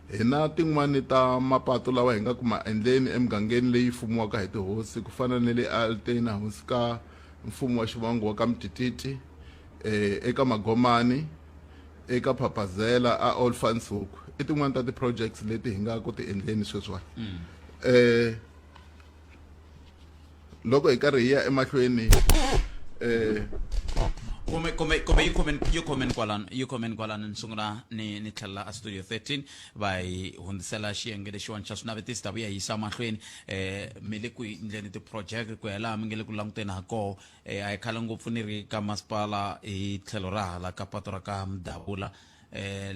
Hi na tin'wani ta mapatu lawa hi nga ku ma endleni emugangeni leyi fumiwaka hi tihosi ku fana na le Altena hansi ka mfumo wa xivongo wa ka Mtititi, eka Magomani, eka Phaphazela a Olifantshoek. I tin'wani ta ti-projects leti hi nga ku ti endleni sweswiwani. Loko hi karhi hi ya emahlweni Kumbe kumbe kumbe yi khomeni, yi khomeni kwalano, yi khomeni kwalano. Ni sungula ni tlhelela a studio 13, va hi hundzisela xiyenge lexiwani xa swinavetisi, ta vuya hi yisa mahlweni. Mi le ku endleni ti-project ku ya laha mi nge le ku languteni ha koho. A hi khale ngopfu ni ri ka masipala hi tlhelo ra hala ka pato ra ka Mdavula.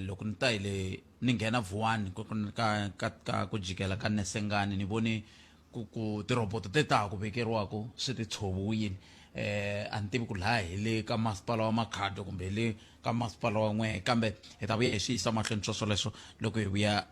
Loko ni ta hi le ni nghena Vuwani ka ka ka ku jikela ka Nesengani, ni vone ku ku tirhoboto te ta ha ku vekeriwaka swi ti tshoviwile. A ni tivi ku laha hi le ka masipala wa Makhado kumbe hi le ka masipala wa n'we, kambe hi ta vuya hi swi yisa mahlweni swoswoleswo loko hi vuya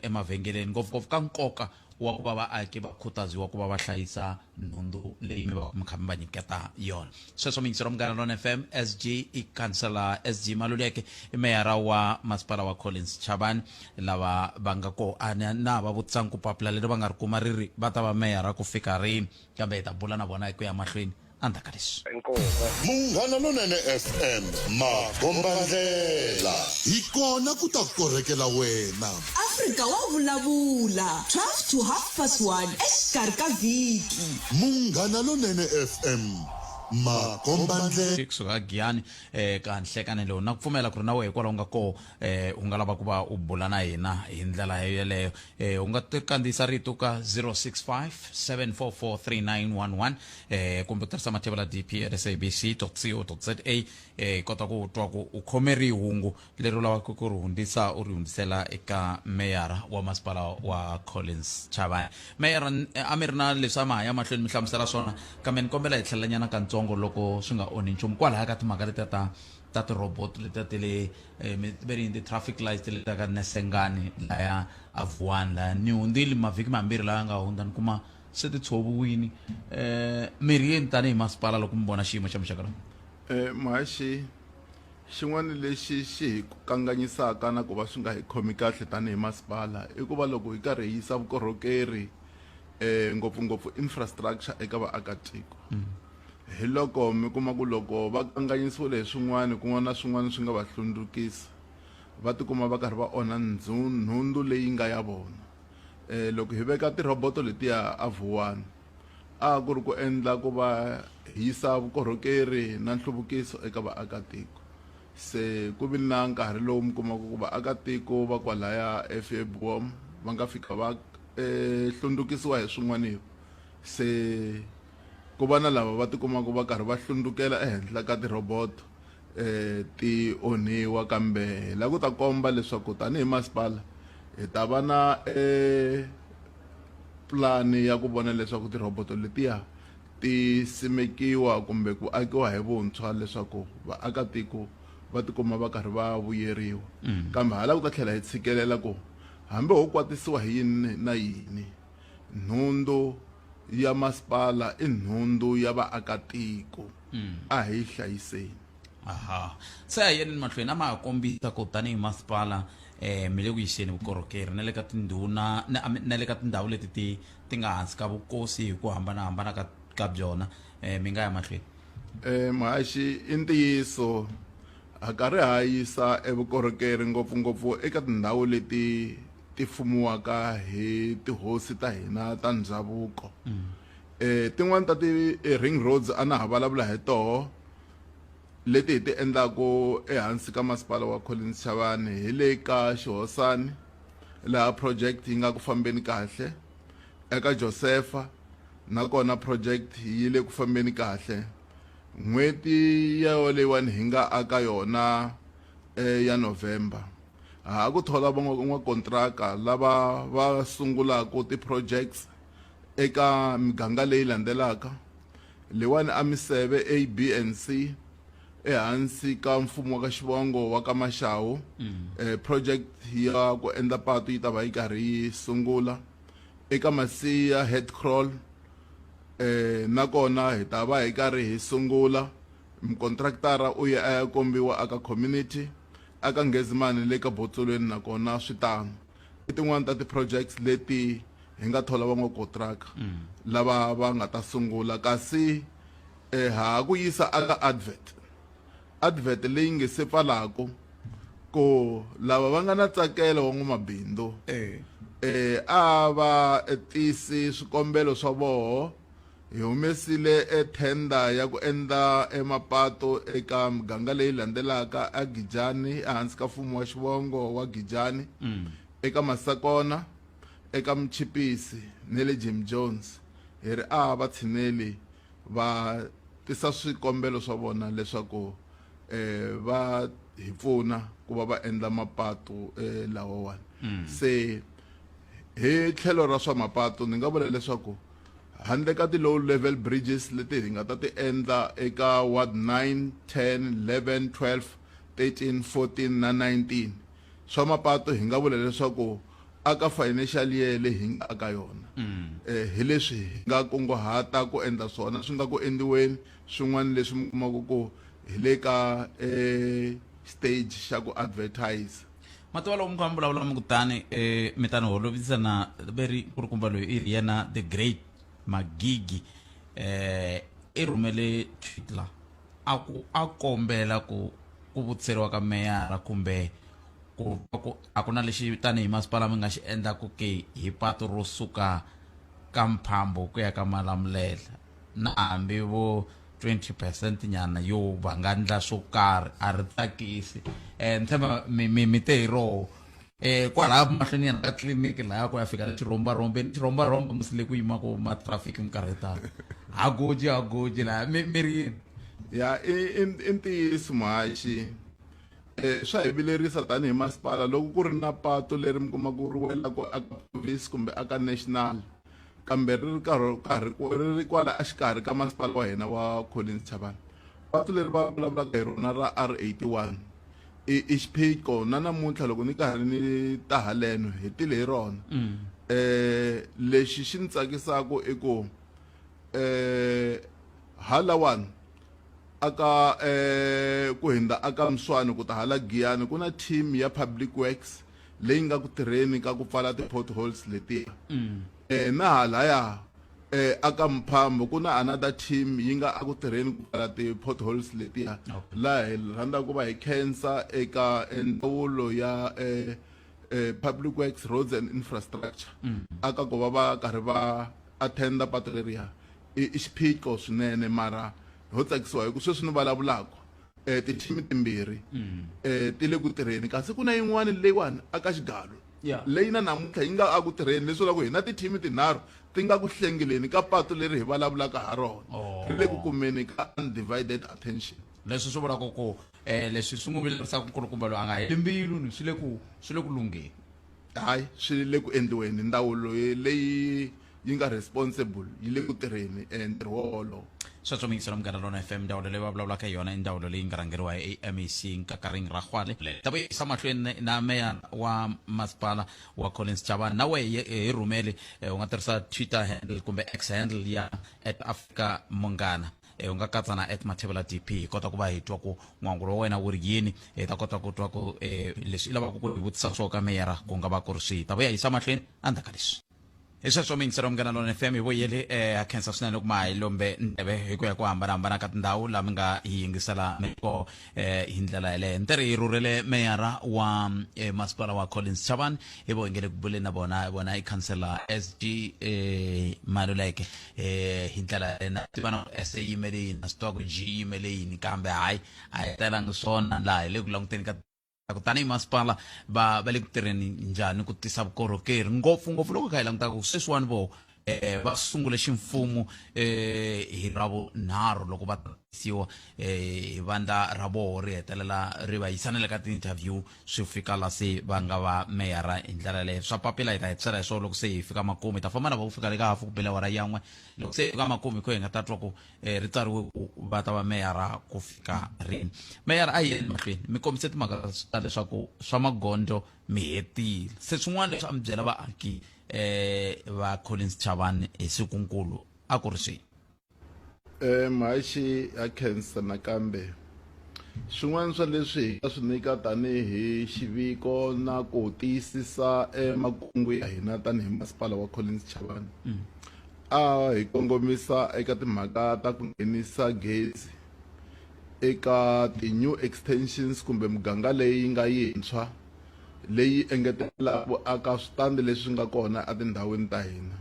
emavhengeleni, ngopfungopfu ka nkoka wa ku va vaaki va khutaziwa ku va va hlayisa nhundzu leyi mi va mi kha mi va nyiketa yona. Sweswo muyingiseri wa Munghana Lona FM, SG i kansela SG Maluleke, i meyara wa masipala wa Collins Chabane, lava va nga ko a na va vutisanga ku papila leri va nga ri kuma ri ri va ta va meyara ku fika rini, kambe hi ta bula na vona hi ku ya mahlweni endzhaku ka leswi. Munghana Lonene FM, makombandlela. Hi kona ku ta korhekela wena. Afrika wa vulavula, 12 to half past 1 exikarhi ka vhiki. Munghana Lonene FM, makombandlela. Kusuka Giyani ka nhlekani lowu, na ku pfumela ku ri na wehe kwalaho nga koho u nga lava ku va u bula na hina hi ndlela yeleyo. U nga kandziyisa rito ka 065 744 3911 kumbe u tirhisa mathevula dp at sabc co za, kota ku twa ku u khome rihi hungu leri u lavaka ku ri hundzisa, u ri hundzisela eka meyara wa masipala wa Collins Chabane. Meyara, a mi ri na leswi a ma ha ya mahlweni mi hlamusela swona, kambe ni kombela hi tlhelelanyana katsongo loko swi nga onhi nchumu kwalaya ka timhaka letiya ta ti-robot letiya ti le ve ri yini, ti-traffic lights ti le ta ka Nesengani laya a Vuwani laya. Ni hundzile mavhiki mambirhi lawa nga hundza, ni kuma se ti tshoviwini. Mi ri yini tanihi masipala loko mi vona xiyimo xa muxaka lowu? Muhaxi, xin'wana lexi xi hi kanganyisaka na ku va swi nga hi khomi kahle tanihi masipala i ku va loko hi karhi hi yisa vukorhokeri ngopfungopfu infrastructure eka vaakatiko, hi loko mi kuma ku loko va kanganyisiwile hi swin'wana, kun'wana na swin'wana swi nga va hlundzukisa, va tikuma va karhi va onha nhundzu leyi nga ya vona. Loko hi veka tirhoboto letiya a Vuwani, a ku ri ku endla ku va hi yisa vukorhokeri na nhluvukiso eka vaakatiko. Se ku vi na nkarhi lowu mi kumaka ku vaakatiko va kwalaya eVuwani va nga fika va hlundzukisiwa hi swin'waniwa, se ku va na lava va tikumaka va karhi va hlundzukela ehenhla ka tirhoboto ti onhiwa. Kambe hi lava ku ta komba leswaku tanihi masipala hi ta va na pulani ya ku vona leswaku tirhoboto letiya ti simekiwa kumbe ku akiwa hi vuntshwa leswaku vaakatiko va tikuma va karhi va vuyeriwa. Kambe hala ku ta tlhela hi tshikelela ku hambi ho kwatisiwa hi yini na yini, nhundzu ya masipala i nhundzu ya vaakatiko, a hi hlayiseni. Aha, se a yeni mahlweni a ma ha kombisa ku tanihi masipala mi le ku yiseni vukorhokeri na le ka tindhuna na le ka tindhawu leti ti nga hansi ka vukosi hi ku hambanahambana ka byona. Mi nga ya mahlweni. Muhaxi, i ntiyiso ha karhi ha yisa evukorhokeri ngopfungopfu eka tindhawu leti ti fumiwaka hi tihosi ta hina ta ndhavuko. Tin'wani ta ti ring roads a na ha vulavula hi toho leti hi ti endlaku ehansi ka masipala wa Collins Chabane hi le ka Xihosani, laha project yi nga ku fambeni kahle, eka Josefa nakona project yi le ku fambeni kahle. N'hweti yoleyiwani hi nga aka yona ya November, ha ku thola van'wakontraka lava va sungulaka ti-projects eka miganga leyi landzelaka leyiwani: a Miseve A, B and C ehansi ka mfumo wa ka xivongo wa ka Maxawu. Project ya ku endla patu yi ta va yi karhi yi sungula eka Masiya head crawl, nakona hi ta va hi karhi hi sungula, mukontraktara u ya a ya kombiwa aka community aka Nghezimani le ka Botsolweni, nakona swi tano. I tin'wani ta ti-projects leti hi nga thola van'wakontraka lava va nga ta sungula, kasi eh, ha ha ku yisa aka advert, advert leyi nge se pfalaku ku lava va nga na ntsakelo wa n'wamabindzu eh a va tisi swikombelo swa voho. Hi humesile e tender ya ku endla e mapato eka miganga leyi landzelaka a Gijani ehansi ka mfumo wa xivongo wa Gijani, eka Masakona, eka Mchipisi ne le Jim Jones. Hi ri a va tshineli va tisa swikombelo swa vona leswaku va hi pfuna ku va va endla mapatu lawawani. Se hi tlhelo ra swa mapatu ni nga vula leswaku handle ka ti-low level bridges leti hi nga ta ti endla eka ward 9, 10, 11, 12, 13, 14 na 19, swa mapatu hi nga vula leswaku aka financial year leyi hi nga aka yona hi leswi hi nga kunguhata ku endla swona swi nga ku endliweni. Swin'wana leswi mi kumaka ku hi le ka stage xa ku advertise. Mativa loko mi kha mi vulavula mi kutani mi ta ni holovisa na veri nkulukumba loyi i ri yena the great Magigi, i rhumele tweet la a ku a kombela ku ku vutiseriwa ka meyara kumbe ku ku a ku na lexi tanihi masipala mi nga xi endlaku ke hi patu ro suka ka Mphambo ku ya ka Malamulele, na hambi vo 20% nyana yo va nga ndla swo karhi a ri tsakisi. Ni tshemba mi mi mi te hi roho kwalaya mahlweni nyana ka tliliniki laya ku ya fika le xirhombarhombeni, xirhombarhomba musi le ku yimaka ma traffic minkarhi yo tala, ha goji ha goji laya mi mi ri yini? Ya, i ntiyiso muhaxi, swa hi vilerisa tanihi masipala loko ku ri na patu leri mi kuma ku ri welaka aka province kumbe aka national, kambe ri ri karhi karhi ri ri kwala exikarhi ka masipala wa hina wa Collins Chabane. Patu leri va vulavulaka hi rona ra R81 i xiphiqo na namuntlha loko ni karhi ni ta haleno hi tile hi rona. Lexi xi ni tsakisaka i ku halawani aka ku hindza aka Mswani ku ta hala Giyani ku na team ya Public Works leyi nga ku tirheni ka ku pfala ti-potholes letiya. Na halaya aka Mphambo ku na another team yi nga aku tirheni ku pfala ti-potholes letiya. Laha hi rhandza ku va hi khensa eka ndzawulo ya Public Works, Roads and Infrastructure aka ku va va karhi va attenda patu leriya. I xiphiqo swinene, mara ho tsakisiwa hi ku sweswi ni vulavulaka tithimi timbirhi ti le ku tirheni, kasi ku na yin'wana leyiwani aka Xigalo leyi na namuntlha yi nga aku tirheni, leswi vulaka hi na tithimi tinharhu ti nga ku hlengeleni ka patu leri hi vulavulaka ha rona. Ri le ku kumeni ka undivided attention. Leswi swi vulaka ku leswi swi n'wi vilerisaka nkulukumba loyi a nga heli mbilu ni swi le ku lungheni. Hayi, swi le ku endliweni, ndzawulo leyi yi nga responsible yi le ku tirheni ntirho wolowo. Sweswo miyingiselo Munghana Lona FM, ndzawulo leyi va vulavulaka hi yona i ndzawulo leyi nga rhangeriwa hi MEC Nkakaring Rakgwale. Ta vuyisa mahlweni na meya wa masipala wa Collins Chabane. Na wehe hi rhumeli, u nga tirhisa Twitter handle kumbe X handle ya @AfricaMunghana, u nga katsa na @MathebulaDP, hi kota ku va hi twa ku n'wangulo wa wena wu ri yini, hi ta kota ku twa ku leswi i lavaka ku hi vutisa swo ka meyara ku nga va ku ri swihi. Ta vuya yisa mahlweni endzhaku ka leswi. Hi sweswo miyingiselo Munghana Lona FM, hi vuyeli ha khensa swinene loko ma hi lombe ndleve hi ku ya ku hambanahambana ka tindhawu laha mi nga hi yingisela mi koho hi ndlela yeleyo. Ni ri hi rhurhele meyara wa masipala wa Collins Chabane, hi vo hi nge le ku buleni na vona, vona i khansela SG Maluleke hi ndlela yaleyo. Na tiva na ku S yi yimele yini, na swi tiva ku G yi yimele yini, kambe hayi a hi telangi swona laha hi le ku languteni ka ku tanihi masipala va va le ku tirheni njhani ku tisa vukorhokeri, ngopfungopfu loko kha hi languta ku sweswiwani vo va sungule ximfumo hi Ravunharhu loko va tisiwa hi vandla ra voho ri hetelela ri va yisa na le ka ti-interview, swi fika la se va nga va meyara hi ndlela yaleyo. Swa papila hi ta hetisela hi swona loko se hi fika makumu, hi ta famba na vo ku fika le ka hafu ku bele awara yan'we. Loko se hi fika makumu hi ko hi nga ta twa ku ri tsariwe ku va ta va meyara ku fika rini. Meyara, a hi yeni mahlweni, mi kombise timhaka ta leswaku swa magondzo mi hetile, se swin'wana leswi a mi byela vaaki va Collins Chabane hi sikunkulu a ku ri swihi? Mhaxi, ha khensa nakambe. Swin'wana swa leswi hi nga swi nyika tanihi xiviko na ku tiyisisa makungu ya hina tanihi masipala wa Collins Chabane a hi kongomisa eka timhaka ta ku nghenisa gezi eka ti-new extensions kumbe muganga leyi nga yintshwa leyi engetelaka ku aka switandi leswi nga kona etindhawini ta hina.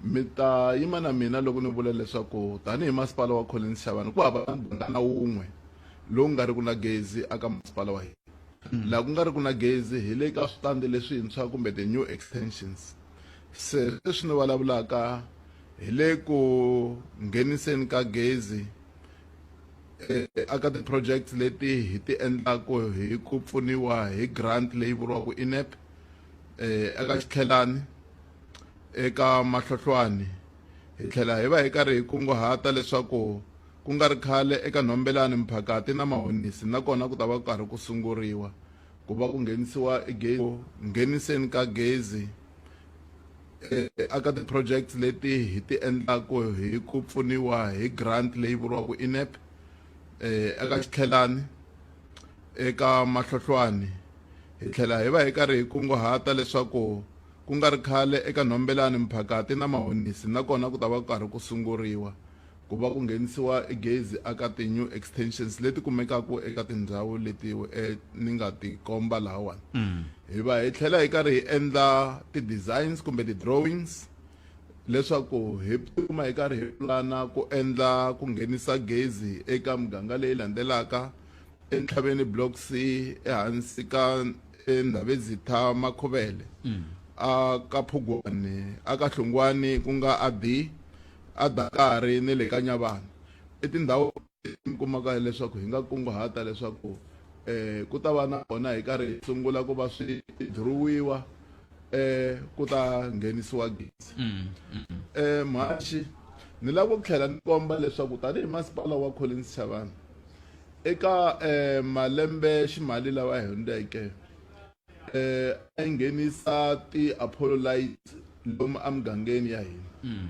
Mi ta yima na mina loko ni vula leswaku tanihi masipala wa Collins Chabane ku hava na muganga na wun'we lowu nga ri ku na gezi aka masipala wa hina. Laha ku nga ri ku na gezi hi le ka switandi leswintshwa kumbe ti-new extensions. Se sweswi ni vulavulaka hi le ku ngheniseni ka gezi aka ti-projects leti hi ti endlaku hi ku pfuniwa hi grant leyi vuriwaka INEP eka Xitlhelani eka Mahlohlwani hi tlhela hi va hi karhi hi kunguhata leswaku ku nga ri khale eka Nhombelani Mphakati na Mahonisi nakona ku ta va ku karhi ku sunguriwa ku va ku nghenisiwa gezi ngheniseni ka gezi aka ti-projects leti hi ti endlaku hi ku pfuniwa hi grant leyi vuriwaka INEP eka Xitlhelani eka Mahlohlwani hi tlhela hi va hi karhi hi kunguhata leswaku ku nga ri khale eka Nhombelani Mphakati na Mahonisi nakona ku ta va ku karhi ku sunguriwa ku va ku nghenisiwa gezi aka ti-new extensions leti kumekaka eka tindhawu leti ni nga ti komba lahawani. Hi va hi tlhela hi karhi hi endla ti-designs kumbe ti-drawings leswaku hi tikuma hi karhi hi pulana ku endla ku nghenisa gezi eka muganga leyi landzelaka eNtlhaveni Block C ehansi ka Ndhavezitha Makhuvele a ka Phugwani a ka Hlungwani ku nga a D a Dakari ni le ka Nyavana i tindhawu leti mi kumaka leswaku hi nga kunguhata leswaku ku ta va na kona hi karhi hi sungula ku va swi dirowiwa ku ta nghenisiwa gezi. Mhaxi ni lava ku tlhela ni komba leswaku tanihi masipala wa Collins Chabane eka malembe ximali lawa hundzeke a yi nghenisa ti-Apollo lights lomu emugangeni ya hina.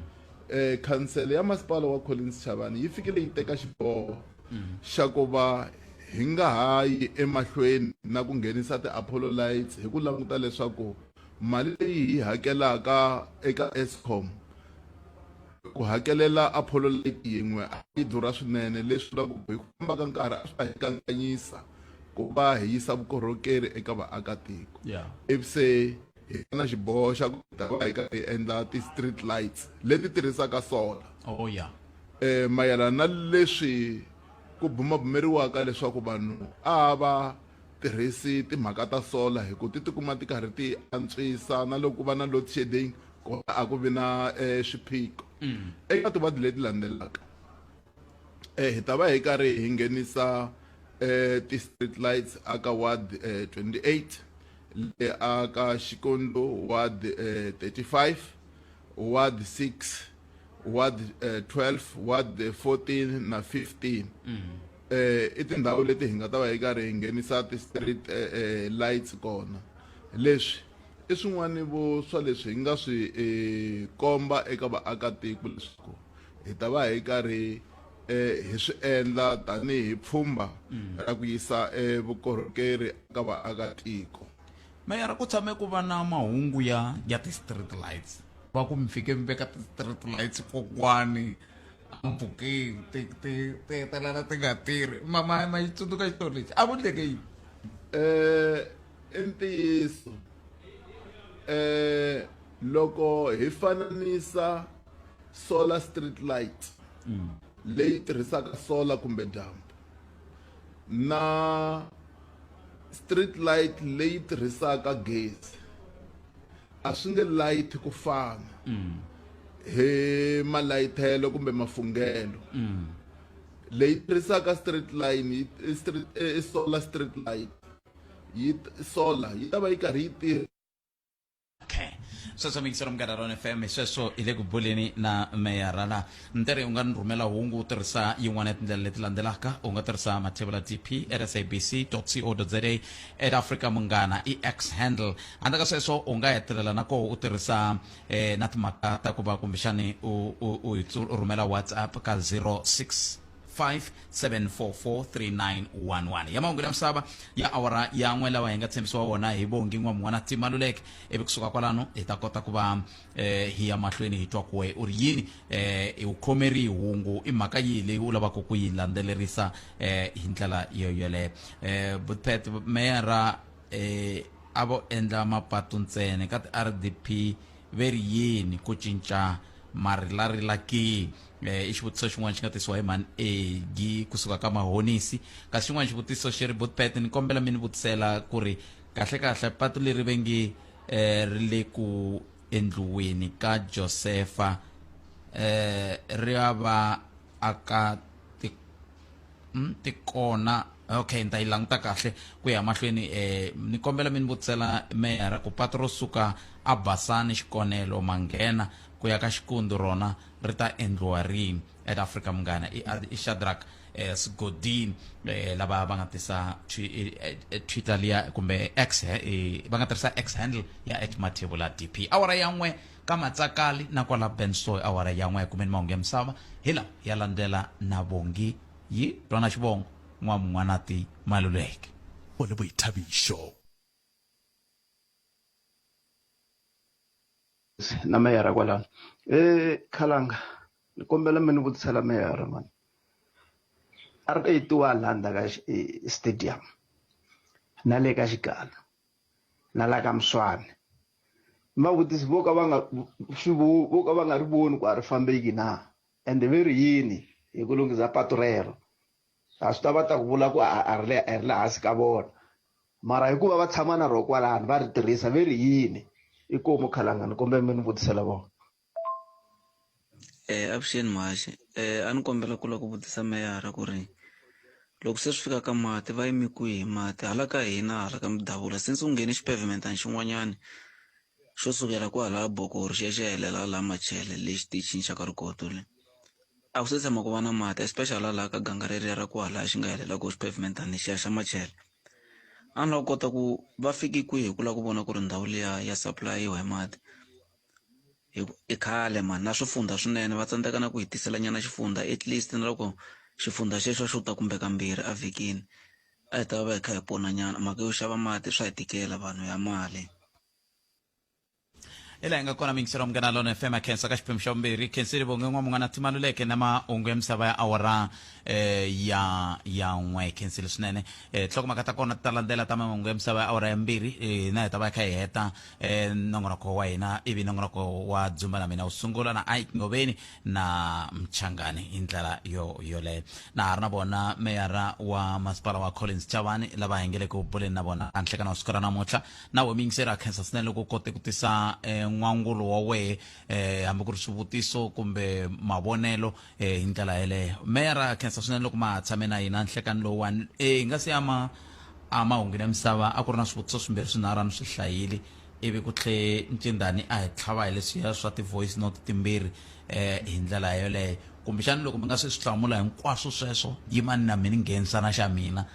Khansele ya masipala wa Collins Chabane yi fikile yi teka xiboho xa ku va hi nga ha yi emahlweni na ku nghenisa ti-Apollo lights hi ku languta leswaku mali leyi hi hakelaka eka Eskom ku hakelela Apollo light yin'we a yi durha swinene leswi vulaka ku hi ku famba ka nkarhi a swi ta hi kanganyisa ku va hi yisa vukorhokeri eka vaakatiko. Ivi se hi va na xiboho xa ku ta va hi karhi hi endla ti-street lights leti tirhisaka solar. Oh yeah. Mayelana na leswi ku bumabumeriwaka leswaku vanhu a va tirhisi timhaka ta solar hi ku ti tikuma ti karhi ti antswisa na loko ku va na load shedding kona a ku vi na swiphiqo. Eka tiwadi leti landzelaka hi ta va hi karhi hi nghenisa ti-street lights aka ward 28 le aka Xikondo ward 35 ward 6 ward 12 ward 14 na 15. I tindhawu leti hi nga ta va hi karhi hi nghenisa ti-street lights kona. Leswi i swin'wana vo swa leswi hi nga swi komba eka vaakatiko leswaku hi ta va hi karhi hi swi endla tanihi pfhumba ra ku yisa vukorhokeri eka vaakatiko. Meyara, ku tshame ku va na mahungu ya ya ti-street lights va ku mi fike mi veka ti-street lights kokwani mpfhukeni ti ti ti hetelela ti nga tirhi. Ma ma ma yi tsundzuka xitori lexi a ku endleke yini? I ntiyiso loko hi fananisa solar street light leyi tirhisaka solar kumbe dyambu na street light leyi tirhisaka gezi a swi nge light ku fana hi malayithelo kumbe mafunghelo. Leyi tirhisaka street line yi street solar street light yi solar yi ta va yi karhi yi tirha. Okay, sweswo miyingiselo Munghana Rona FM, hi sweswo hi le ku buleni na meyara la ntere. U nga ni rhumela hungu u tirhisa yin'wana ya tindlela leti landzelaka. U nga tirhisa mathebula dp at sabc co za, at Africa Munghana i X handle. Handle ka sweswo u nga hetelela na koho u tirhisa na timhaka ta ku va kumbexani u u u hi u rhumela WhatsApp ka 06. 5 744 3911 ya mahungu ya misava ya awara ya n'we lawa hi nga tshembisiwa wona hi Bongi N'wamun'wana Timaluleke. Ivi kusuka kwalano hi ta kota ku va hi ya mahlweni hi twa ku we u ri yini, u khomeri hungu i mhaka yihi leyi u lavaka ku yi landzelerisa hi ndlela yo yoleyo. Butpet meyara a vo endla mapatu ntsena ka ti-RDP ve ri yini ku cinca marilarila ki? I xivutiso xin'wana xi nga tisiwa hi mhani Egi kusuka ka Mahonisi. Kasi xin'wana xivutiso xi ri, Butpet, ni kombela mi ni vutisela ku ri kahle kahle patu leri ve nge ri le ku endliweni ka Josefa ri ya va aka ti tikona. Okay, ni ta yi languta kahle ku ya mahlweni. Ni kombela mi ni vutisela meyara ku patu ro suka a Basani Xikonelo manghena ku ya ka Xikundu rona ri ta endliwa rini? At Africa Munghana i Shadrack Sigodini lava va nga tisa Twitter liya kumbe X, va nga tirhisa X handle ya at Mathebula DP. Awara ya n'we ka Matsakali na kwala Bensoy, awara ya n'we kumeni mahungu ya misava hi lawa ya landzela na Bongi yi twana xivongo N'wamun'wanati Maluleke. Le boithabišo. Na meyara kwalano khalanga ni kombela mi ni vutisela meyara mani a ri 81 landa ka stadium na le ka xigalo na la ka Mswane ma vutisi vo ka va nga swi vo ka va nga ri voni ku a ri fambeki na ende ve ri yini hi ku lunghisa patu rero a swi ta va ta ku vula ku a ri le a ri le hansi ka vona mara hikuva va tshama na ro kwalano va ri tirhisa ve ri yini i komu khalanga ni kombela mi ni vutisela vona. Avuxeni mhaxi, a ni kombela ku lava ku vutisa meyara ku ri loko se swi fika ka mati va yime kwihi hi mati hala ka hina hala ka Mudabula since u nghene xipavement xin'wanyani xo sukela kwahala Bokoro xi ya xi ya helela laha Machele le xitichini xa ka Rikoto le a ku se tshama ku va na mati especially laha ka ganga reriya ra kwalaya xi nga helela ko xipavement lexiya xa Machele. A ni lava ku kota ku va fiki kwihi ku lava ku vona ku ri ndhawu liya ya supply-iwa hi mati hi ku i khale mani na swifundha swinene va tsandzeka na ku hi tisela nyana xifundha at least na loko xifundha xexo xo ta kumbe kambirhi a vhikini a hi ta va hi kha hi pona nyana mhaka yo xava mati swa hi tikela vanhu ya mali. Hi laha hi nga kona miyingiselo Munghana Lona FM a khensa ka xiphemu xa vumbirhi. Khensile Bonge N'wamun'wana Timaluleke na mahungu ya misava ya awara ya n'we. Khensile swinene. Tinhlokomhaka ta kona ti ta landzela ta mahungu ya misava ya awara ya mbirhi. Hina hi ta va hi kha hi heta nongonoko wa hina ivi nongonoko wa Dzumba na mina wu sungula na Ike Ngoveni na Mchangani hi ndlela yo yoleyo. Na ha ri na vona meyara wa masipala wa Collins Chavani lava hi nge le ku buleni na vona nhlekani wa siku ra namuntlha. Na we muyingiseri a khensa swinene loko u kote ku tisa n'wangulo wa wehe, hambi ku ri swivutiso kumbe mavonelo hi ndlela yeleyo. Meyara a khensa swinene loko ma ha tshame na hina nhlekani lowuwani. Hi nga si ya ma a mahungwini ya misava a ku ri na swivutiso swimbirhi swinharhu a ni swi hlayile ivi ku tlhe Ncindani a hi tlhava hi leswiya swa ti-voice note timbirhi hi ndlela yoleyo. Kumbexana loko mi nga se swi hlamula hinkwaswo sweswo yimani na mina ni nghenisa na xa mina.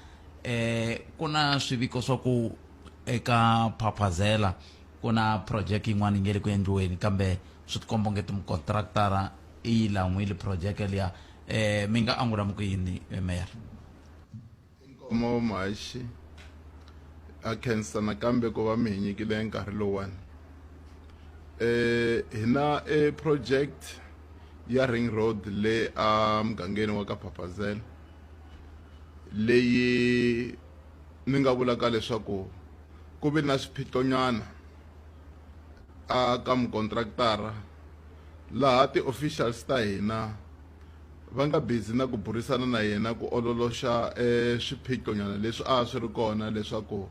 Ku na swiviko swa ku eka Phaphazela ku na project yin'wana yi nge le ku endliweni kambe swi tikomba onge timukontraktara i yi lan'wile project liya. Mi nga angula mi ku yini meyara? Inkomo mhaxi a khensa nakambe ku va mi hi nyikile nkarhi lowuwani. Hi na e project ya ring road le a mugangeni wa ka Phaphazela leyi ni nga vulaka leswaku ku vi na swiphiqonyana a ka mukontraktara laha ti-officials ta hina va nga busy na ku burisana na yena ku ololoxa swiphiqonyana leswi a swi ri kona leswaku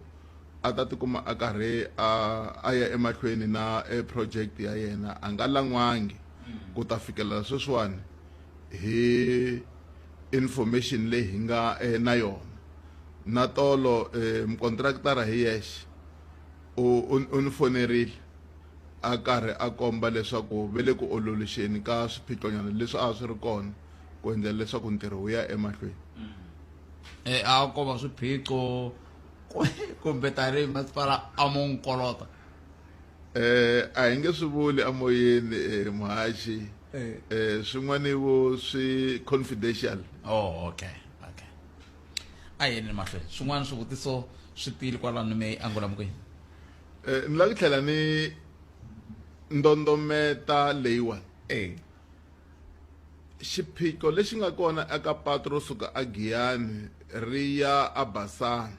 a ta tikuma a karhi a ya emahlweni na project ya yena. A nga lan'wangi ku ta fikelela sweswiwani hi information leyi hi nga na yona. Na tolo mukontraktara hi yexe u ni fonerile a karhi a komba leswaku ve le ku ololoxeni ka swiphiqonyana leswi a swi ri kona ku endlela leswaku ntirho wu ya emahlweni. A ko va swiphiqo kumbe tanihi masipala a mo n'wi kolota? A hi nge swi vuli emoyeni muhaxi. Eh swin'wana vo swi confidential. Oh, okay. Okay. A yeni mahlweni. Swin'wana swivutiso swi tile kwalano mi angula mi kwihi? Eh ni lava ku tlhela ni ndondometa leyiwani. Eh. Xiphiqo lexi nga kona eka patu ro suka aGiyani ri ya aBasani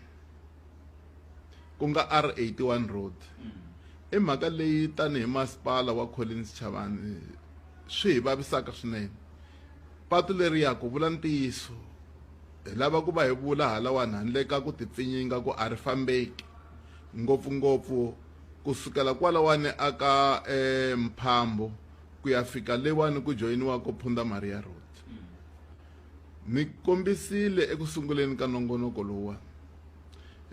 ku nga R81 road i mhaka leyi tanihi masipala wa Collins Chavani swi hi vavisaka swinene. Patu leriya ku vula ntiyiso hi lava ku va hi vula halawani handle ka ku tipfinyinga ku a ri fambeki ngopfungopfu ku sukela kwalawani aka eh, Mphambo ku ya fika lewani ku joyiniwaka Phunda Maria Road. Ni kombisile eku sunguleni ka nongonoko lowuwani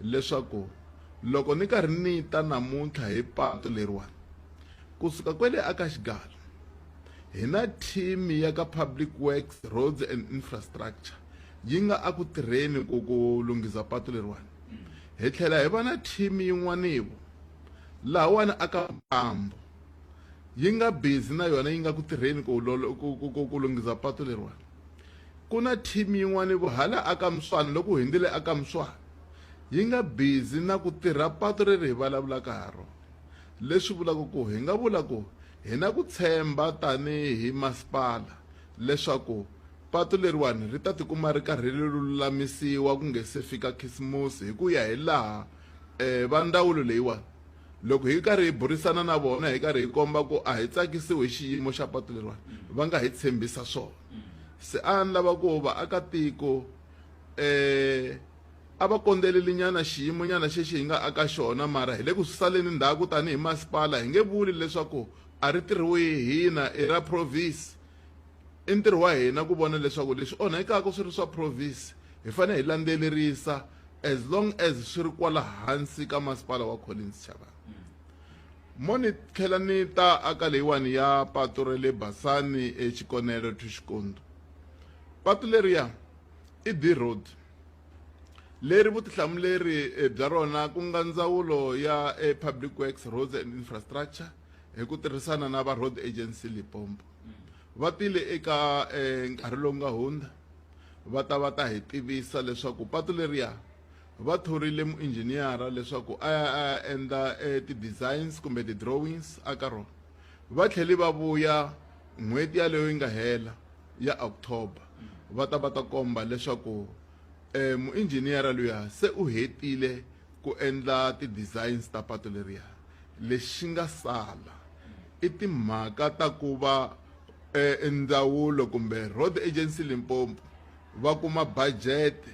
leswaku loko ni karhi ni ta namuntlha hi patu leriwani kusuka kwele aka Xigalo hi na team ya ka Public Works Roads and Infrastructure yi nga aku tirheni ku ku lunghisa patu leriwani hi tlhela hi va na team yin'wanivo lahawani aka Mpambo yi nga busy na yona yi nga ku tirheni ku ku ku ku ku lunghisa patu leriwani ku na team yin'wana vo hala aka Mswani loko u hundzile aka Mswani yi nga busy na ku tirha patu reri hi vulavulaka ha rona leswi vulaka ku hi nga vula ku hi na ku tshemba tanihi masipala leswaku patu leriwani ri ta tikuma ri karhi ri lulamisiwa ku nge se fika khisimusi hi ku ya hi laha um va ndzawulo leyiwani loko hi karhi hi burisana na vona hi karhi hi komba ku a hi tsakisiwi hi xiyimo xa patu leriwani va nga hi tshembisa swona se a ni lava ku vaakatiko eh a va kondzeleli nyana xiyimo nyana xexi hi nga aka xona mara hi le ku saleni ndzhaku tanihi masipala hi nge vuli leswaku a ri tirhiwi hi hina i ra province i ntirho wa hina ku vona leswaku leswi onhekaka swi ri swa province hi fanele hi landzelerisa as long as swi ri kwala hansi ka masipala wa Collins Chabane mo ni tlhela ni ta aka leyiwani ya patu ra le Basani eXikonelo to Xikondu patu leriya i D road leri vutihlamuleri eh, bya rona ku nga ndzawulo ya eh, Public Works Roads and Infrastructure hi ku tirhisana na va Road Agency Limpopo va tile eka eh, nkarhi lowu nga hundza va ta va ta hi tivisa leswaku patu leriya va thorile muinjhiniyara leswaku a ya a ya endla eh, ti-designs kumbe ti-drawings aka rona va tlhele va vuya n'hweti yaleyo yi nga hela ya October va ta va ta komba leswaku eh, muinjhiniyara luya se u hetile ku endla ti-designs ta patu leriya lexi nga sala i timhaka ta ku va eh, ndzawulo kumbe road agency Limpopo va kuma budget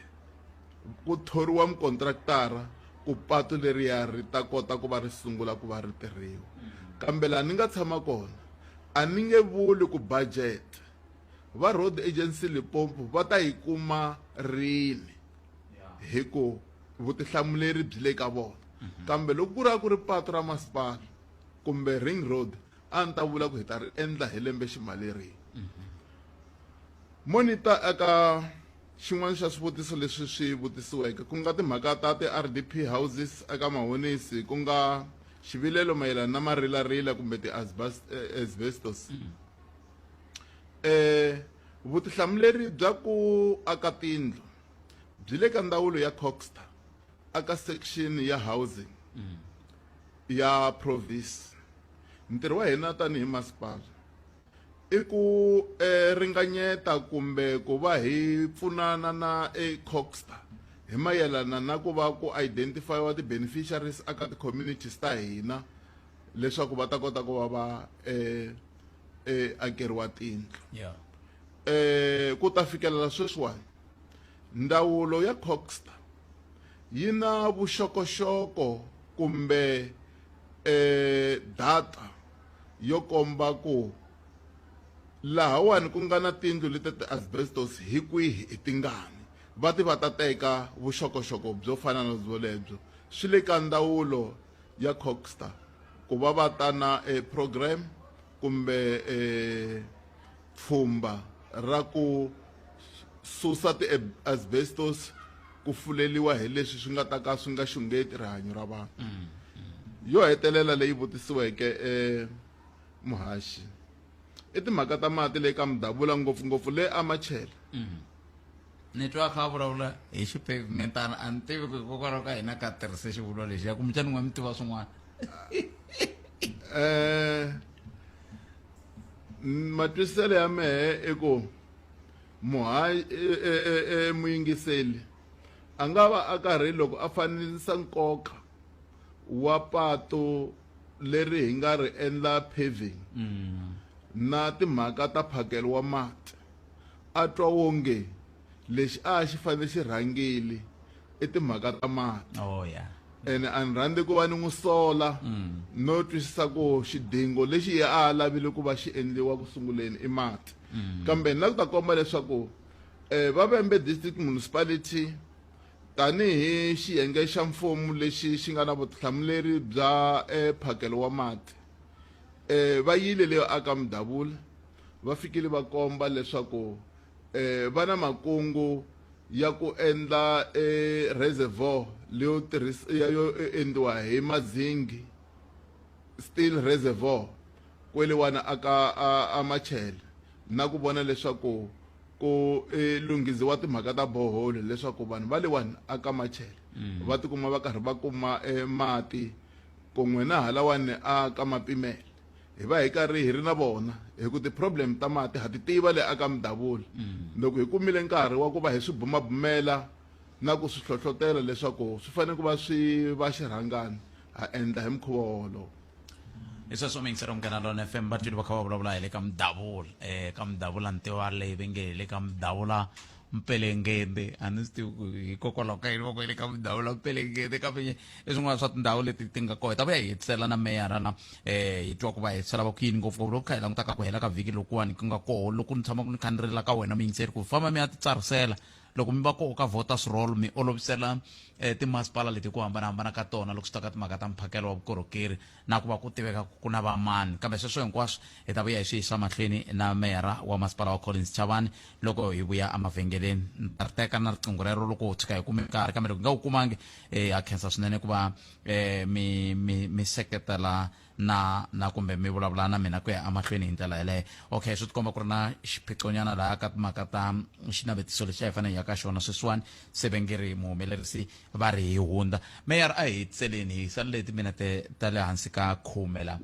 ku thoriwa mukontraktara ku patu leriya ri ta kota ku va ri sungula ku va ri tirhiwa kambe laha ni nga tshama kona a ni nge vuli ku budget va road agency Limpopo va ta yi kuma rini hi ku vutihlamuleri byi le ka vona kambe loko ku ri a ku ri patu ra masipala kumbe ring road a ni ta vula ku hi ta ri endla hi lembe ximali rini mo ni ta eka xin'wana xa swivutiso leswi swi vutisiweke ku nga timhaka ta ti-RDP houses eka Mahonisi ku nga xivilelo mayelana na marilarila kumbe ti-asbestos eh vutihlamuleri bya ku aka tindlu byi le ka ndzawulo ya Coxta aka section ya housing ya province ntirho wa hina tanihi masipala i ku eh, ringanyeta kumbe ku va hi pfunana na e Coxta hi mayelana na ku va ku identifyiwa ti-beneficiaries aka ti-communities ta hina leswaku va ta kota ku va va eh, eh, akeriwa tindlu yeah. eh, ku ta fikelela sweswiwani ndzawulo ya Coxta yi na vuxokoxoko kumbe eh, data yo komba ku lahawani ku nga na tindlu leti ti-asbestos hi kwihi i tingani va ti va ta teka vuxokoxoko byo fana na byolebyo swi le ka ndzawulo ya Coxta ku va va ta na e program kumbe e pfhumba ra ku susa ti-asbestos ku fuleliwa hi leswi swi nga ta ka swi nga xungeti rihanyo ra vanhu yo hetelela leyi vutisiweke e muhaxi I timhaka ta mati le ka Mudabula ngopfungopfu le aMachele. Ni twa a kha a vulavula hi xipavementana a ni tivi ku hikokwalaho ka hina ka tirhise xivulwa lexi ya kumbexani n'we mi tiva swin'wana. Eh matwisiselo ya mehe i ku muhayi muyingiseli a nga va a karhi loko a fanisa nkoka wa pato leri hi nga ri endla paving na timhaka ta phakelo wa mati a twa wonge lexi a xi fanele xi rhangile i timhaka ta mati. Oh yeah. Ene a ni rhandzi ku va ni n'wi sola no twisisa ku xidingo lexi ye a lavile ku va xi endliwa ku sunguleni i mati. Kambe ni la ku ta komba leswaku va Vhembe District Municipality tanihi xiyenge xa mfumo lexi xi nga na vutihlamuleri bya phakelo wa mati va yile leyo aka Mudabula va fikile va komba leswaku va na makungu ya ku endla reservoir leyo tirhisa yo endliwa hi mazingi steel reservoir kweliwana aka a Machele na ku vona leswaku ku lunghiziwa timhaka ta borehole leswaku vanhu va lewani aka Machele va tikuma va karhi va kuma mati kun'we na halawani a ka Mapimela hi va hi karhi hi ri na vona hi ku ti-problem ta mati ha ti tiva le aka Mudabula. Loko hi kumile nkarhi wa ku va hi swi bumabumela na ku swi hlohlotela leswaku swi fanele ku va swi va xirhangani ha endla hi mukhuva wolowo. Hi sweswo miyingiseri Munghana Lona FM va twile va kha va vulavula hi le ka Mudabula ka Mudabula ni tiva leyi va nge hi le ka Mudabula Mpelengende a ni swi tivi ku hikokwalaho ka yini va ku hi le ka Mudabula Mpelengende kambe i swin'wana swa tindhawu leti ti nga kona hi ta vuya hi hetisela na meyara la hi twa ku va hetisela va ku yini ngopfungopfu loko kha hi languta ka ku hela ka vhiki lokuwani ku nga koho loko ni tshamaka ni kha ni rila ka wena muyingiseri ku famba mi ya titsarisela loko mi va koho ka voters roll mi olovisela timasipala leti ku hambanahambana ka tona loko swi ta ka timhaka ta mphakelo wa vukorhokeri na ku va ku tiveka ku ku na vamani kambe sweswo hinkwaswo hi ta vuya hi swi yisa mahlweni na meyara wa masipala wa Collins Chavani loko hi vuya emavhengeleni ni ta ri teka na riqingho rero loko ho tshuka hi kume nkarhi kambe loko hi nga wu kumangi ha khensa swinene ku va mi mi mi seketela na na kumbe mi vulavula na mina ku ya emahlweni hi ndlela yeleyo. Okay, swi tikomba ku ri na xiphiqonyana laha ka timhaka ta xinavetiso lexi a hi fanele hi ya ka xona sweswiwani se va nge ri muhumelerisi va ri hi hundza. Meyara a hi hetiseleni hi salele timinete ta le hansi ka khume la.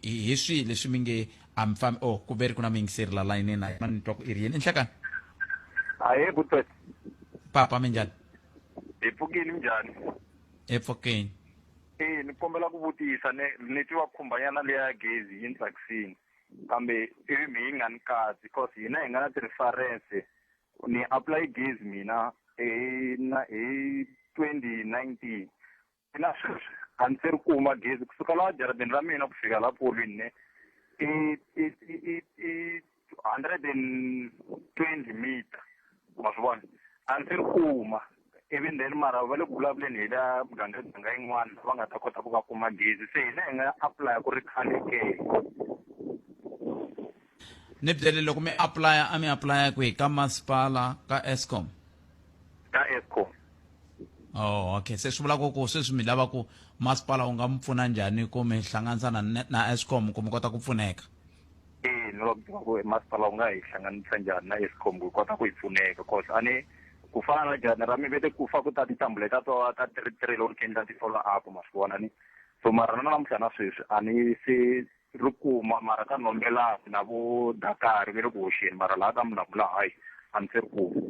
Hi swihi leswi mi nge a mi fambi oh ku ve ri ku na muyingiseri la layinini na yena ni twa ku i ri yini inhlekani. Ahee Butwet. Papa minjhani? Hi pfukile minjhani? Hi pfukile. E ni kombela ku vutisa ne ni twa khumbanyana liya ya gezi yi ni tsakisini kambe ivi mi yi nga ni katsi cause hina hi nga na ti-reference ni apply gezi mina hi na hi 2019 na sweswi a ni se ri kuma gezi kusuka laha jarateni ra mina ku fika laha polweni ne i i i i 120 meter ma swi vona a ni se ri kuma ivi then mara va le ku vulavuleni hi la muganga ganga yin'wana va nga ta kota ku va kuma gezi se hina hi nga apply ku ri khale ke. Ni byele loko mi apply a mi apply kwihi ka masipala ka Eskom? Ka Eskom. Oh okay se swi vula ku ku sweswi mi lava ku masipala wu nga mi pfuna njhani ku mi hlanganisa na na Eskom ku mi kota ku pfuneka? E ni lava ku tiva ku masipala wu nga hi hlanganisa njhani na Eskom ku hi kota ku hi pfuneka cause a ni ku fana na jana ra mi vete ku fa ku ta tintambu leta to ta 33 loko ni khe ni ta ti follow up ma swi vona ni so mara na namuntlha na sweswi a ni se ri kuma mara ka Nhombelani na vo Dakar ve le ku hoxeni mara laha ka Mulamula hayi a ni se ri kuma.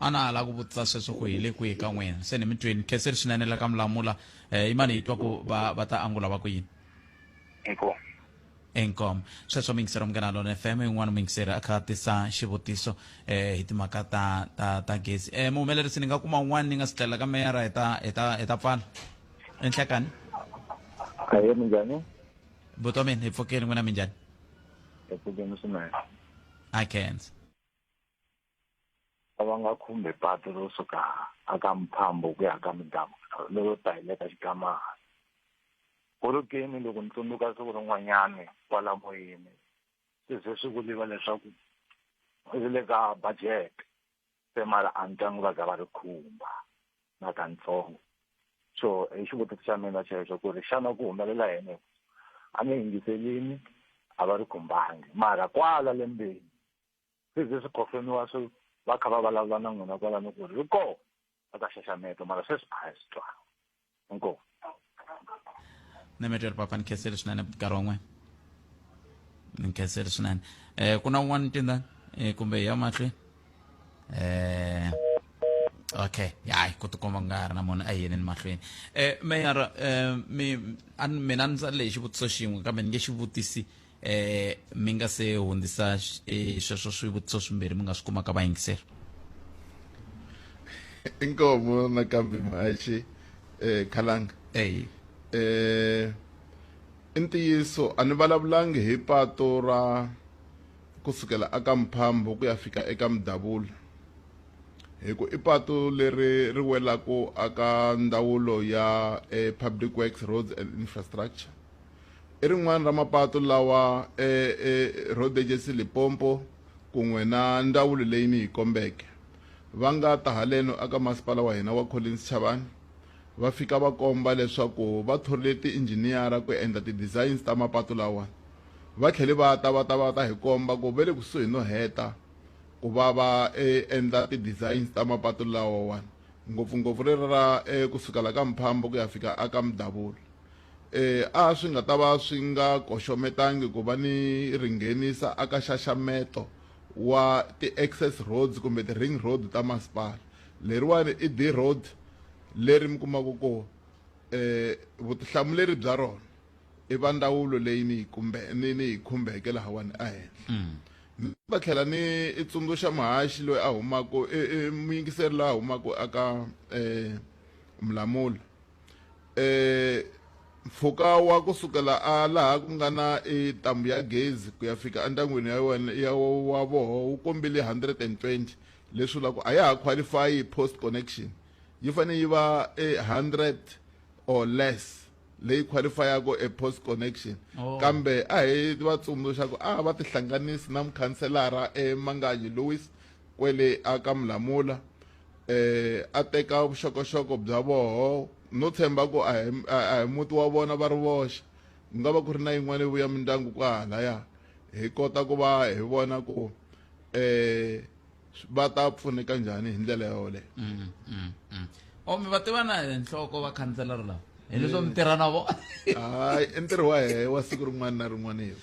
A na ha lava ku vutisa sweswo ku hi le kwihi ka n'wina se ni mi twini khenseri swinene la ka Mulamula yimani hi twa ku va va ta angula va ku yini. Inkomu. Inkomu. Sweswo muyingiseri wa Munghana Lonene FM yin'wana muyingiseri a kha a tisa xivutiso hi timhaka ta ta ta gezi. Muhumelerisi ni nga kuma un'wana ni nga si tlela ka meyara hi ta hi ta hi ta pfala. Enhlekani. Ahee minjhani? Buti wa mina hi pfukile n'wina minjhani? Hi pfukile swinene. I khensa. A va nga khumbi patu ro suka aka Mphambo ku ya ka Mudamu lero ta hi le ka Xigamana. Korokeni loko ni tsundzuka siku rin'wanyani kwala moyeni swi ze swi vuriwa leswaku ri le ka budget se mara a ni twangi va za va ri khumba na katsongo. So i xivutiso xa mina xexo ku ri xana ku humelela yini a ni yingiselini. A va ri khumbangi mara kwala lembeni swi ze swi confirmiwa swi va kha va vulavula na n'wina kwalano ku ri koho eka xaxameto mara sweswi a hi swi twanga inkomu Nemetero papa ni khensile swinene nkarhi wa n'wina ni khensile swinene eh ku na un'wana ntindani eh kumbe hi ya mahlweni eh okay hayi ku tikomba ku nga ha ri na munhu a hi yeneni mahlweni eh meyara eh mi mina ni tsarile hi xivutiso xin'we kambe ni nge xi vutisi eh mi nga se hundzisa eh, sweswo swivutiso swimbirhi mi nga swi kuma ka vayingiseri inkomo nakambe mhaxi eh khalanga eh eh i ntiyiso a ni vulavulangi hi pato ra kusukela aka Mphambo ku ya fika eka Mudabula hi ku i patu leri ri welaku aka ndzawulo ya eh, Public Works Roads and Infrastructure i rin'wana ra mapatu lawa eh, eh, Road Agency Limpopo kun'we na ndzawulo leyi ni yi kombeke va nga ta haleno aka masipala wa hina wa Collins Chavani va fika va komba leswaku va thorile tiinjhiniyara ku endla ti-designs ta mapatu lawa Va tlhele va ta va ta va ta hi komba ku va le kusuhi no heta ku va va e, endla ti-designs ta mapatu lawawani ngopfungopfu rero ra e, kusuka la ka Mphambo ku ya fika aka Mudavula e, a swi nga ta va swi nga koxometangi ku va ni ri nghenisa aka xaxameto wa ti-access roads kumbe ti-ring road ta masipala leriwani i D road leri mi kumaka ku e, vutihlamuleri bya rona i va ndzawulo leyi ni yi kumbe ni ni yi khumbeke lahawani ehenhla mm. va tlhela ni i tsundzuxa muhaxi loyi a humaka i muyingiseri loyi a humaka aka um mulamula um mpfhuka wa kusukela a laha ku nga na i ntambu ya gezi ku ya fika endyangwini ya wena ya wa voho wu kombile 120 leswi vulaka ku a ya ha qualify post connection yi fanele yi va 100 or less leyi qualifyaka e post connection oh. kambe a hi va tsundzuxa ku a va tihlanganisi na mukhanselara emanganyi Louis kwele aka Mulamula eh a teka vuxokoxoko bya voho no tshemba ku a hi a hi muti wa vona va ri voxe ku nga va ku ri na yin'wana yo vuya mindyangu kwahalaya hi kota ku va hi vona ku eh va ta pfuneka njhani hi ndlela yoleyo mm, mm, mm. o mi va tiva na hi nhloko va khanselara lava hi leswo mi tirha na vona hayi i ntirho wa hehe wa siku rin'wana na rin'wana hi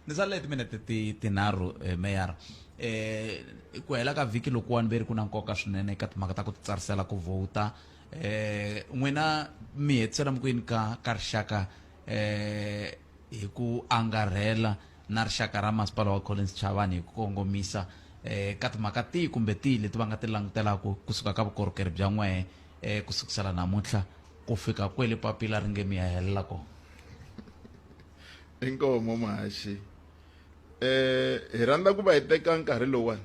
ni sale timinete ti tinharhu eh, meyara eh ku hela ka vhiki lokuwani ve ri ku na nkoka swinene eka timhaka ta ku titsarisela ku vhota eh n'wina mi hetisela mi ku yini ka ka rixaka eh hi ku angarhela na rixaka ra masipala wa Collins Chavani hi ku kongomisa eh ka timhaka tihi kumbe tihi leti va nga ti langutelaka kusuka ka vukorhokeri bya n'wehe eh ku sukusela namuntlha ku fika kwele papila ri nge mi ya helela kona inkomo mahaxi eh hi rhandza ku va hi teka nkarhi lowani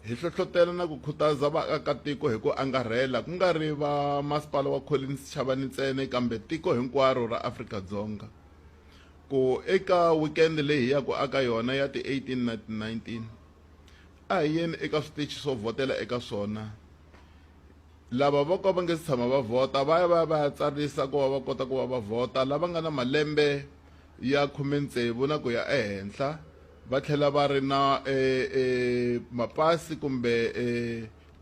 hi hlohlotela na ku khutaza vaakatiko hi ku angarhela ku nga ri va masipala wa Collins Chavani ntsena kambe tiko hinkwaro ra Afrika-Dzonga ku eka weekend leyi hi yaka aka yona ya ti 18 na ti 19 a hi yeni eka switichi swo vhotela eka swona lava vo ka va nge si tshama va vhota va ya va ya va ya tsarisa ku va va kota ku va va vhota lava nga na malembe ya 16 na ku ya ehenhla va tlhela va ri na e, e, mapasi kumbe e,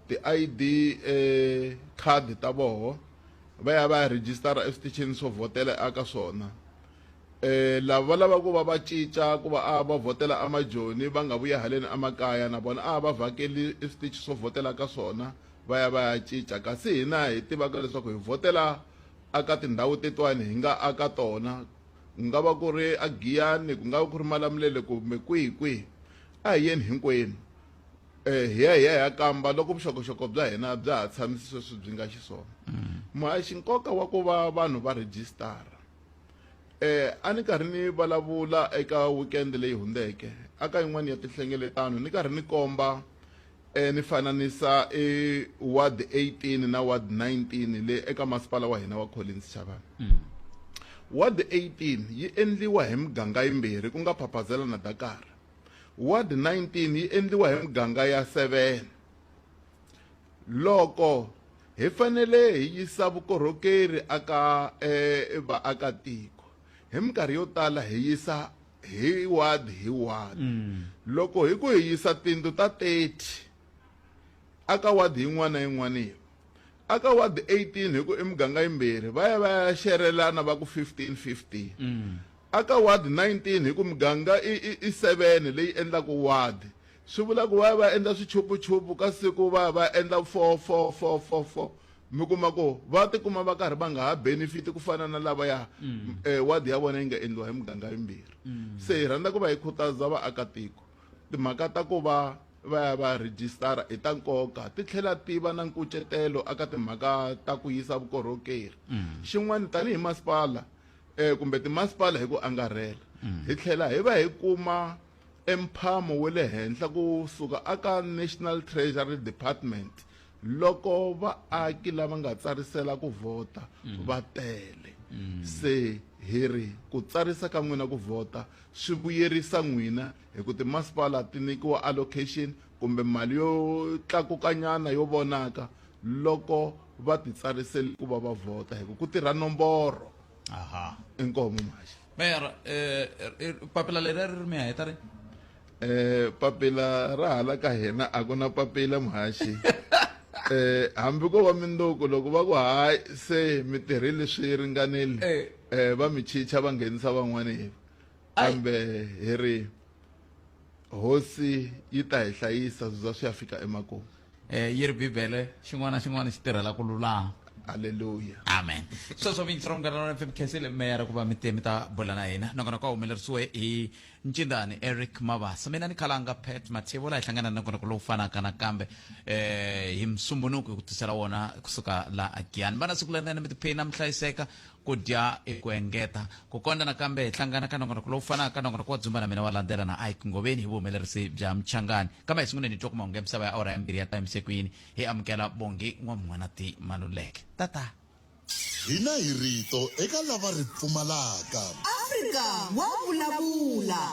ti-ID e, card ta voho va ya va ya rhejisitara eswitichini swo vhotela eka swona eh lava va lava ku va va cinca ku va a va vhotela amajoni va nga vuya haleni emakaya na vona a va vhakeli eswitichi swo vhotela ka swona va ya va ya cinca kasi hina hi tivaka leswaku hi vhotela aka tindhawu tetiwani hi nga aka tona ku nga va ku ri agiyani ku nga va ku ri malamulele kumbe kwihi kwihi a hi yeni hinkwenu eh hi ya hi ya hi ya kamba loko vuxokoxoko bya hina bya ha tshamisi sweswi byi nga xiswona mm. muhaxi nkoka wa ku va vanhu va rhejisitara eh a ni karhi ni vulavula eka weekend leyi hundzeke aka yin'wana ya tinhlengeletano ni karhi ni komba eh ni fananisa e ward 18 na ward 19 le eka masipala wa hina wa Collins Chavani mm. ward 18 yi endliwa hi miganga yimbirhi ku nga Phaphazela na Dakar Ward 19 yi endliwa hi miganga ya 7. Loko hi fanele hi yisa vukorhokeri aka eh, vaakatiko, hi minkarhi yo tala hi yisa hi ward hi ward loko hi ku hi yisa tindlu ta 30 aka ward yin'wana na yin'wana aka ward 18 hi ku i miganga yimbirhi va ya va ya xerelana va ku 15 15 aka ward 19 hi ku miganga i i i 7 leyi endlaka ward swi vula ku va ya va endla swichupuchupu ka siku va ya va endla 4 4 4 4 4 mi kuma ku va tikuma va karhi va nga ha benefit ku fana na lavaya ward ya vona yi nga endliwa hi miganga yimbirhi se hi rhandza ku va hi khutaza vaakatiko timhaka ta ku va va ya va rhijisitara i ta nkoka ti tlhela ti va na nkucetelo eka timhaka ta ku yisa vukorhokeri xin'wana tanihi masipala um kumbe timasipala hi ku angarhela hi tlhela hi va hi kuma emphamo wa le henhla kusuka aka National Treasury Department loko vaaki lava nga tsarisela ku vhota va tele se hi ri ku tsarisa ka n'wina ku vhota swi vuyerisa n'wina hi ku timasipala ti nyikiwa allocation kumbe mali yo tlakukanyana yo vonaka loko va titsarisele ku va va vhota hi ku ku tirha nomboro aha inkomo mhaxi meyara papila leri a ri ri mi heta ri eh papila ra hala ka hina a ku na papila muhaxi eh hambi ko va mindzuku loko va ku hayi se mi tirhile swi ringanile eh va mi chicha va nghenisa van'wani kambe hi ri hosi yi ta hi hlayisa swi za swi ya fika emakumu eh yi ri bibele xin'wana na xin'wana xi tirhela ku lulama aleluya amen sweswo vintshi ra munghana lona fm khensile meyara ku va mi te mi ta bula na hina nongonoko wa humelerisiwe hi ncindani eric mabasa mina ni khalanga pat mathevula hi hlangana na nongonoko lowu fanaka nakambe eh hi musumbunuku hi ku tisela wona kusuka la agiyani va na siku lerinene mi tiphina mi hlayiseka ku dya i ku engeta ku konda nakambe hi hlangana ka nongonoko lowu fanaka nongonoko wa dzumba na mina wa landzela na ike ngoveni hi vuhumelerisi bya mchangani kambe hi sunguleni hi twa ku mahungu ya misava ya awara ya mbirhi ya ta emisekwini hi amukela bongi n'wamun'wanati maluleke tata Hina hi rito eka lava ri pfumalaka. Afrika wa vulavula.